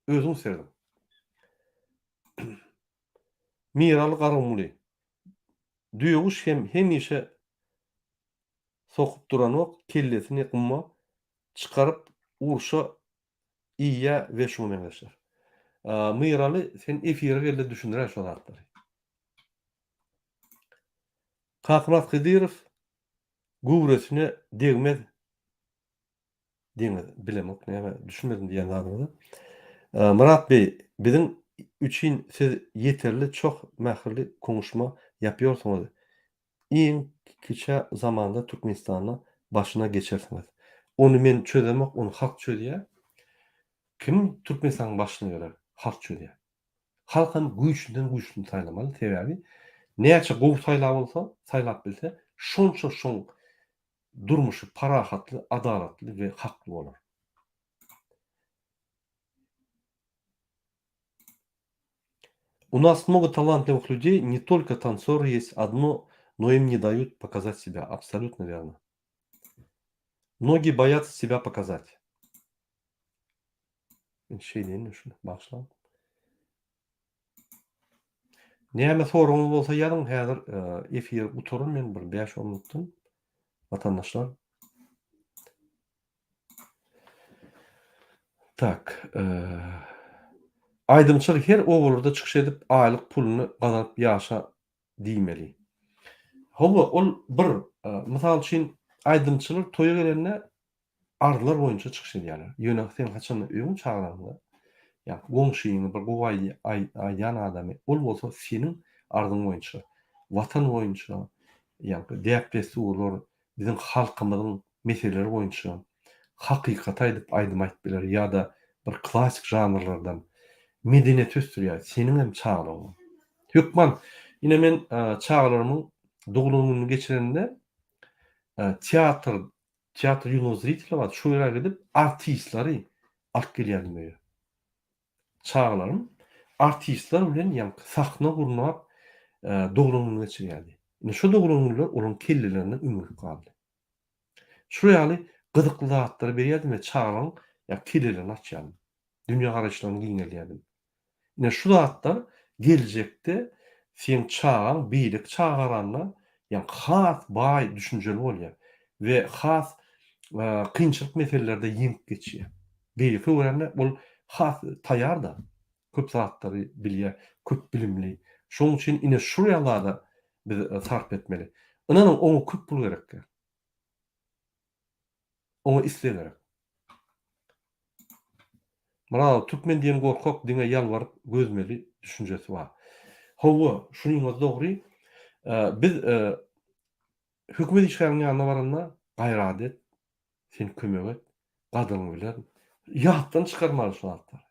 Özüňiz serediň. Miraly Garagumly. Düýeguş hem hemişe sokup duranok, kellesini guma çykaryp urşa iýýä we şuňa meňzeşler. Myraly sen efire gelde düşündiräý şo zatlary. Kakamyrat Hydyrow göwresine degmez. Deňiz, bilemok näme, düşünmedim diýýän zadyňyza. Myrat beý, biziň üçin siz ýeterli çoh mähirli konuşma ýapýorsyňyz. Iň kiçä zamanda Türkmenistanda başyna geçersiňiz. Ony men çözemok, ony halk çözýär. Kim Türkmenistanyň başyna geler? Halk çözýär. Halk hem güýçlüden güýçlüni saýlamaly, sebäbi näçe gowy saýlap bolsa, saýlap bilse, şonça şoň durmuşy parahatly, adalatly we hakly bolar. U nas mnogo talantливых людей, не только танцоры есть одно, но им не дают показать себя. Абсолютно верно. Многие боятся себя показать. Men şeýleýin şuny bagyşlaň. Näme soragyňyz bolsa ýazyň häzir efiri gutaryn men bir 5-10 minutdan watandaşlar. Tak. Aýdymçylar her obalarda çykyş edip aýlyk puluny gazanyp ýaşa diýmeli. Hawa ol bir mysal üçin aýdymçylar toýa gelende arzlar boýunça çykyş edýärler. Ýöne sen haçanda öýüňe çagyranyňda, ýa goňşyňy bir gowy aýdýan adamy, ol bolsa seniň arzyň boýunça, Watan boýunça, ýa däp-dessurlar, biziň halkymyzyň meseleleri boýunça hakykaty aýdyp aýdym aýdyp biler ýa-da bir klassyk žanrlardan medeniýeti ösdürýär, seniň hem çagalaryň. Hökman, ine men çagalarymyň doglan gününi geçirenimde teatr Teatr ýunogo zritela bar, şo ýere gidip artistleri alyp gelýärdim öýe. Çagalarym artistler bilen ýaňky sahna gurnap doglan gününi geçirýärdi. Ine şo doglan günler olaryň kellelerinde ümürip galdy. Şular ýaly gyzykly zatlary berýärdim we çagalaryň ýa kellelerini açýardym. Dünýägaraýyşlaryny giňeldýärdim. Ine şu zatlar geljekde seň çagaň beýleki çaga garanda ýa has baý düşünjeli bolýar we has kynçylyk meselelerde ýeňip geçýär. Beýleki görende ol has taýýar-da, köp zatlary bilýär, köp bilimli. Şonuň üçin ine şu ýaly zada biz sarp etmeli. Ynanyň oňa köp pul gerek däl. Oňa isleg gerek. Myradow türkmen diýen gorkak diňe ýalbaryp gözmeli düşünjesi bar. Hawa, şunyňyz dogry. Biz hökümet işgäriniň ýanyna baranda gaýrat et, sen kömek et, gadyryňy bilerin. Ýatdan çykarmaly şu zatlary.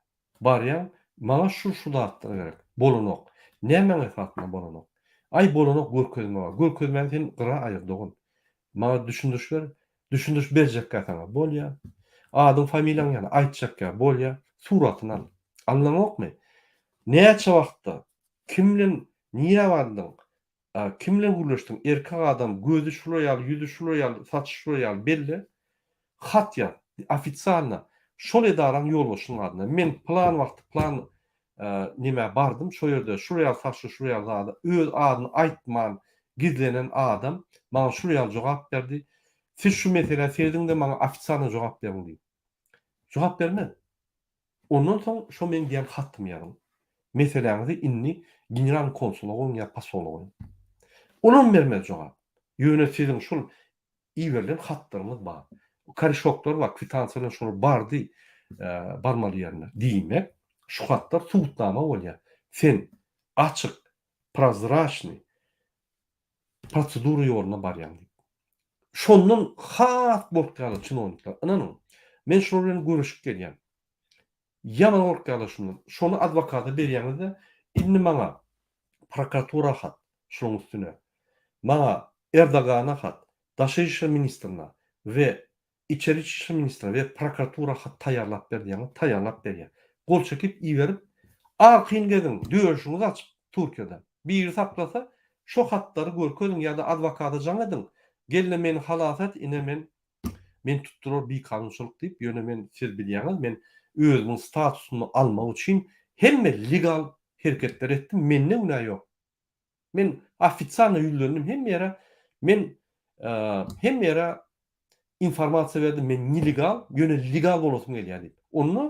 Barýaň, maňa şu şu zatlar gerek. Bolanok. Nämäň esasynda bolanok? Aý bolanok görkezme bar. Görkezmäni sen gyra aýyr dogan. Maňa düşündiriş ber. Düşündiriş berjekkä saňa. Bolýa. Adyň familiýaň ýaly aýtjakkä. Bolýa. Suratyny al. Alnaňokmy? Näçe wagtda, kim bilen, nirä bardyň, kim bilen gürleşdiň, erkek adam, gözi şular ýaly, ýüzi şular ýaly, saçy şular ýaly belle. Hat ýaz. Ofitsialno. Şol edaraň ýolbaşçynyň adyna. Men pylan wagty pylan nemä bardym, şo ýerde şul ýaly saçly, şul ýaly zady öz adyny aýtman gizlenen adam maňa şul ýaly jogap berdi. Siz şu meselä serediň-de maňa ofitsialno jogap beriň diýip. Jogap bermez. Ondan soň şo meň diýen hatymy ýazyň. Meseläňizi indi generalnyý konsula goýuň ýa posola goýuň. Olam bermez jogap. Ýöne siziň şul Iberilen hatlarymyz bar. Koreşoklar bar, kwitansiýa bilen şolar bardy barmaly ýerine. Diýmek, şu hatlar subutnama bolýar. Sen açyk, prozraçnyý prosedura ýoluna barýaň diýip. Şondan has gorkýarlar çinownikler. Ynanyň, men şolar bilen görüşip gelýän. Ýaman gorkýarlar şundan. Şony adwokata berýäňiz-de, indi maňa prokuratura hat, şolaryň üstüne. Maňa Erdogana hat, Daşary işler ministrine we Içeri işler ministrine we prokuratura hat taýýarlap ber diýýäňiz, taýýarlap berýär. Gol çekip iberip, arkaýyn geziň, döşüňizi açyp Türkiýede. Biri saklasa, şo hatlary görkeziň ýa-da adwokata jaň ediň, gel-de meni halas et, ine men Meni tutdular bikanunçylyk diýip, ýöne men siz bilýäňiz, men özümiň statusymy almak üçin hemme legal hereketleri etdim, mende günä ýok. Men ofitsialno ýüzlendim hemme ýere, men hemme ýere informasiýa berdim, men nelegal, ýöne legal bolasym gelýär diýip. Onda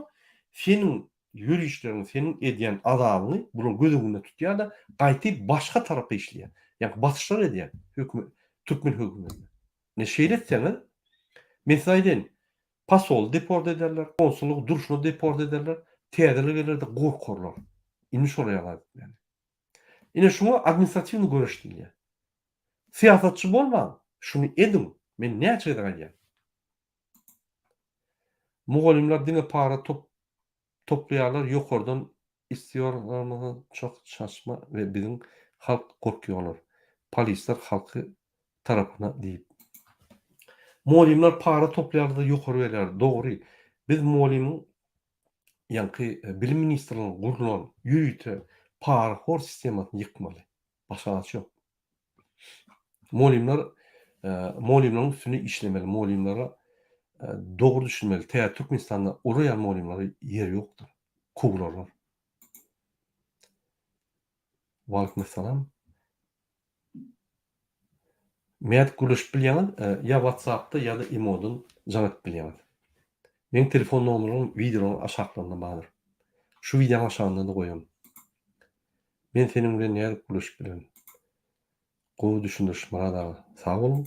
seniň ýörişleriňi, seniň edýän azabyňy bular göz öňünde tutýar-da, gaýty başga tarapa işleýär. Ýagny basyşlar edýär hökümet, türkmen hökümetine. Ine şeýle etseňiz, men size aýdaýyn. Posoly deport ederler, konsullygy durşuna deport ederler, täzeler geler-de gorkarlar. Indi şolar ýaly etmeli. Ine şuňa administratiwnyý göreş diýilýär. Syýasatçy bolmaň, şuny ediň, men näçe gezek aýdýan. Mugallymlar diňe para top toplaýarlar ýokardan istiýorlarmyza çok çaşma we biziň halk gorkýolar. Polisler halky tarapyna diýip. Mugallymlar para toplaýarlarda ýokary berýär. Dogry. Biz mugallymyň ýaňky bilim ministrliginiň gurlan ýörite parahor sistemasyny ýykmaly. Başga alaç ýok. Mugallymlar mugallymlaryň üstünde işlemeli. Mugallymlara dogry düşünmeli. Täze Türkmenistanda olar ýaly mugallymlara ýer ýokdur. Kowularlar. Waleýkim essalam. Nädip gürleşip bilýäňiz? Ýa WhatsApp-da ýa-da imo-dan jaň edip bilýäňiz. Meň telefon nomerym wideolaryň aşaklarynda bardyr. Şu wideonyň aşagynda-da goýan. Men seniň bilen nädip gürleşip bilerin? Gowy düşündiriş Myrat aga. Sag boluň.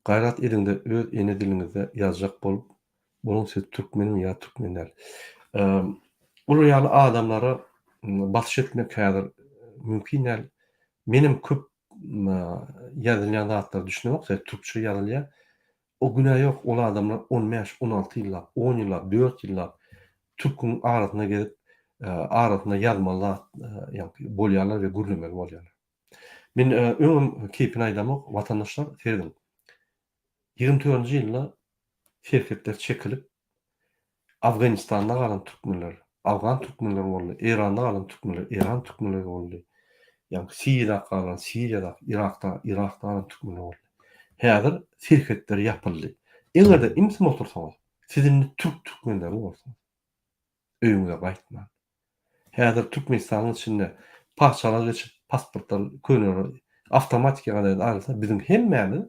Gaýrat ediňde öz ene diliňizde ýazjak bolup boluň siz türkmenmi ýa türkmen däl. Olar ýaly adamlara basyş etmek häzir mümkin däl. Menem köp ýazylýan zatlara düşünemok sebäbi türkçe ýazylýar. O günä ýok ol adamlar on bäş, on alty ýyllap, on ýyllap, dört ýyllap türküň arasynda gezip arasynda ýazmaly zat ýaňky bolýarlar we gürlemeli bolýarlar. Men öňem keýpini aýdamok watandaşlar serediň. 24-nji ýylda serhetler çekilip Afganistanda galan türkmenler afgan türkmenleri boldy, Eýranda galan türkmenler eýran türkmenleri boldy. Ýagny Siriýada galan Siriýada, Yrakda, Yrakda galan türkmenler boldy. Häzir serhetler ýapyldy. Eger-de imsim otursaňyz, siz indi türk türkmenleri bolarsyňyz. Öýüňize gaýtman. Häzir Türkmenistanyň içinde patyşalar geçip pasportlar köneler awtomatiki ýagdaýda aýrylsa biziň hemmämiz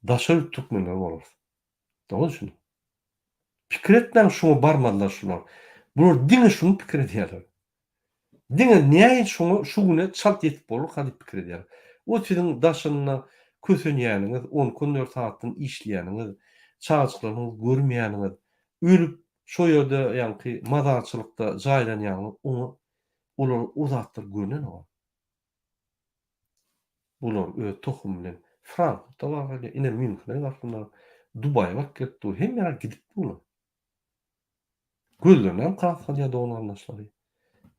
daşary ýurt türkmenleri bolarys. Dogry düşündiň. Pikir etmäň şuňa barmazlar şular. Bular diňe şuny pikir edýärler. Diňe nähili şoňa şu güne çalt ýetip bolarka diýip pikir edýärler. O siziň daşynda kösenýäniňiz, on iki on dört sagatdan işleýäniňiz, çagajyklaryňyzy görmeýäniňiz, ölüp şo ýerde ýaňky mazarçylykda jaýlanýanyňyz oňa olara o zatlar görnenok. Bular öz tohumy bilen Frankfurta baryp gelýär, ine Mýunhene baryp Dubaýa baryp gelip dur, hemme ýere gidip durlar. Gözlerine hem kas salýar dogan-garyndaşlary.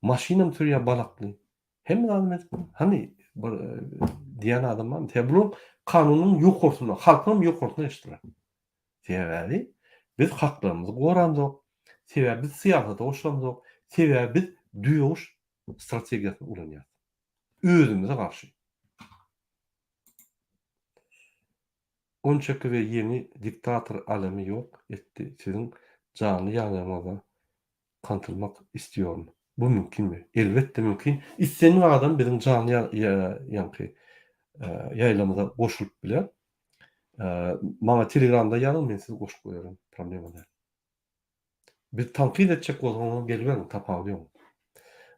Maşynam sürýär balakly. Hemme zadam edip dur. Hany bir diýen adam barmy? Sebäbi bular kanunyň ýokarsynda, halkyň hem ýokarsyna geçdiler. Sebäbi biz haklarymyzy goramzok, sebäbi biz syýasata goşulamzok, sebäbi biz düýeguş strategiýasyny ulanýarys. Özümize garşy. Onçaki we ýeňi diktator alemi ýok etdi siziň janly ýagdaýyňyza kantylmak istiyorum. Bu mümkinmi? Elbetde mümkin. Islendik adam biziň janly ýaňky ýaýlamyza goşulyp biler. Maňa telegramda ýazyň men sizi goşup goýaryn. Problema däl. Biz tankyt etjek bolsaňyzam geliberiň tapawudy ýok.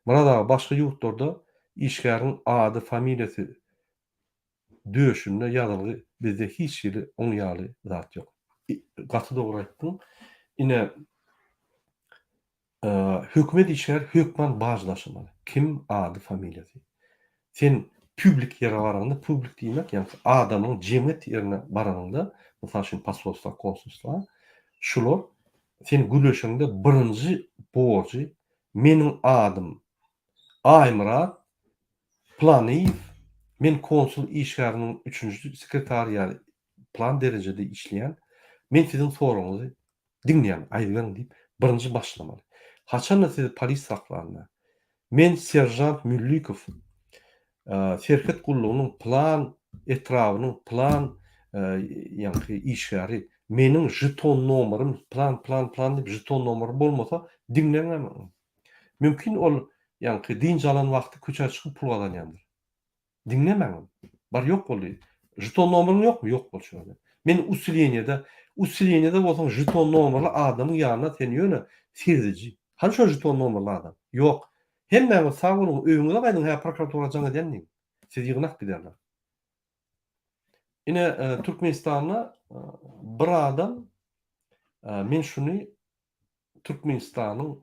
Myrat aga başga ýurtlarda işgäriň ady familiýasy döşünde ýazylgy bizde hiç hili oň ýaly zat ýok. Gaty dogry aýtdyň. Ine hökümet işgäri hökman baž daşamaly. Kim ady familiýasy. Sen püblik ýere baranyňda püblik diýmek ýagny adamyň jemgyýet ýerine baranyňda mysal üçin posolstwa konsulstwa şular sen gürleşeňde birinji borjy meniň adym Aýmyrat Planyýew men konsul işgäriniň üçünji sekretary ýa plan derejede işleýän men siziň soragyňyzy diňleýän aýdyberiň diýip birinji başlamaly. Haçanda sizi polis saklanda men seržant Müllikow serhet gullugynyň plan etrabynyň plan ýaňky işgäri meniň žeton nomerym plan plan plan diýip žeton nomeri bolmasa diňleňem mümkin ol ýaňky dynç alan wagty köçä çykyp pul gazanýandyr. Diňlemäň ony. Bar ýok boldy. Žeton nomeriň ýokmy? Ýok bol şu ýerde. Men usileniýede, usileniýede bolsaň žeton nomerli adamyň ýanyna sen ýöne serediji. Hany şo žeton nomerli adam? Ýok. Hemmäňiz sag boluň, öýüňize gaýdyň, hä prokuratura jaň edýän diýiň. Sizi ýygnap giderler. Ine Türkmenistanda bir adam. Men şuny Türkmenistanyň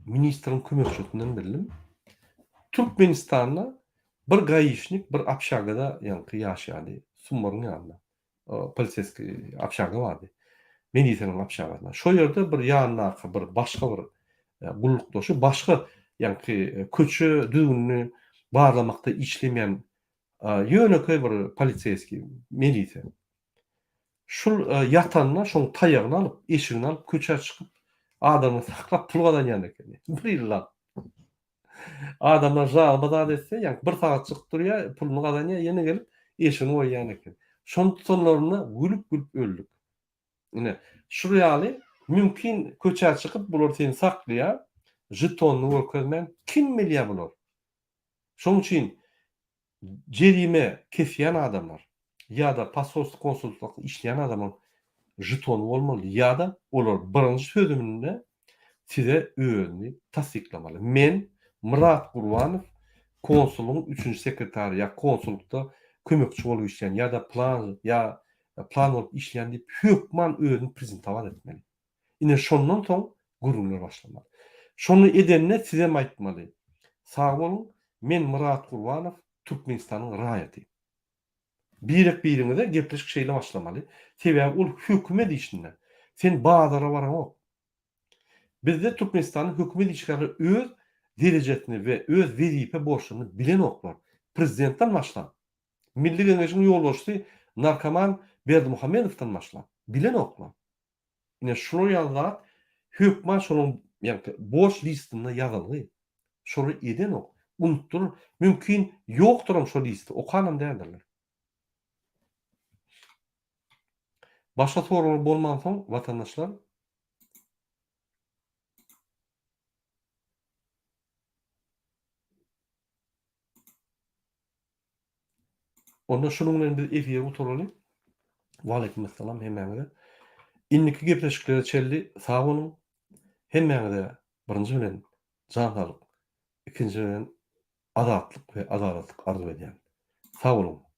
ministriň kömekçisinden bildim. Türkmenistanda bir gaişnik bir obşagada ýaňky ýaşaýardy, Sumbaryň ýanynda. Poliseýskiý obşaga bardy. Milisanyň obşagasynda. Şo ýerde bir ýanyndaky bir başga bir gullukdaşy başga ýaňky köçe düzgünini barlamakda işlemeýän ýönekeý bir poliseýskiý, milise. Şul ýatanda şoň taýagyny alyp, eşigini alyp köçä çykyp, adamlary saklap pul gazanýan ekeni. Bir ýyllap. Adamlar žalba zat etse, ýaňky bir sagat çykyp durýar, puluny gazanýar, ýene gelip eşigini goýýan eken. Şony tutanlarynda gülüp-gülüp öldük. Ine, şul ýaly mümkin köçä çykyp bular seni saklaýar, žetonyny görkezmän, kim bilýär bular? Şonuň üçin jerime kesýän adamlar ýa-da posolstwo konsultlykda işleýän adamyň žetony bolmaly ýa-da olar birinji sözüminde size özüni tassyklamaly. Men Myrat Gurbanow konsulyň üçünji sekretary ýa konsullykda kömekçi bolup işleýän ýa-da plan ýa plan bolup işleýän diýip hökman özüni prezentowat etmeli. Ine şondan soň gürrüňler başlamaly. Şony edende sizem aýtmaly. Sag boluň, men Myrat Gurbanow, Türkmenistanyň raýaty. Birek biriňize gepleşik şeýle başlamaly. Sebäbi ol hökümet işinde. Sen bazara baraňok. Bizde Türkmenistanda hökümet işgärleri öz derejesini we öz wezipe borçlaryny bilenoklar. Prezidentden başlap, Milli Geňeşiň ýolbaşçysy narkoman Berdimuhamedowdan başlap, bilenoklar. Ine şular ýaly zat hökman şonuň ýaňky borç listinde ýazylgy. Şoly edenok. Unutdyr. Mümkin ýokduram şo listi. Okanam däldirler. Başga soraglar bolmansoň watandaşlar Onda şunuň bilen biz efiri gutaraly. Waleýkim essalam hemmäňize. Indiki gepleşiklere çenli sag boluň. Hemmäňize birinji bilen jan saglyk, ikinji bilen azatlyk we adalatlyk arzuw edýän. Sag boluň.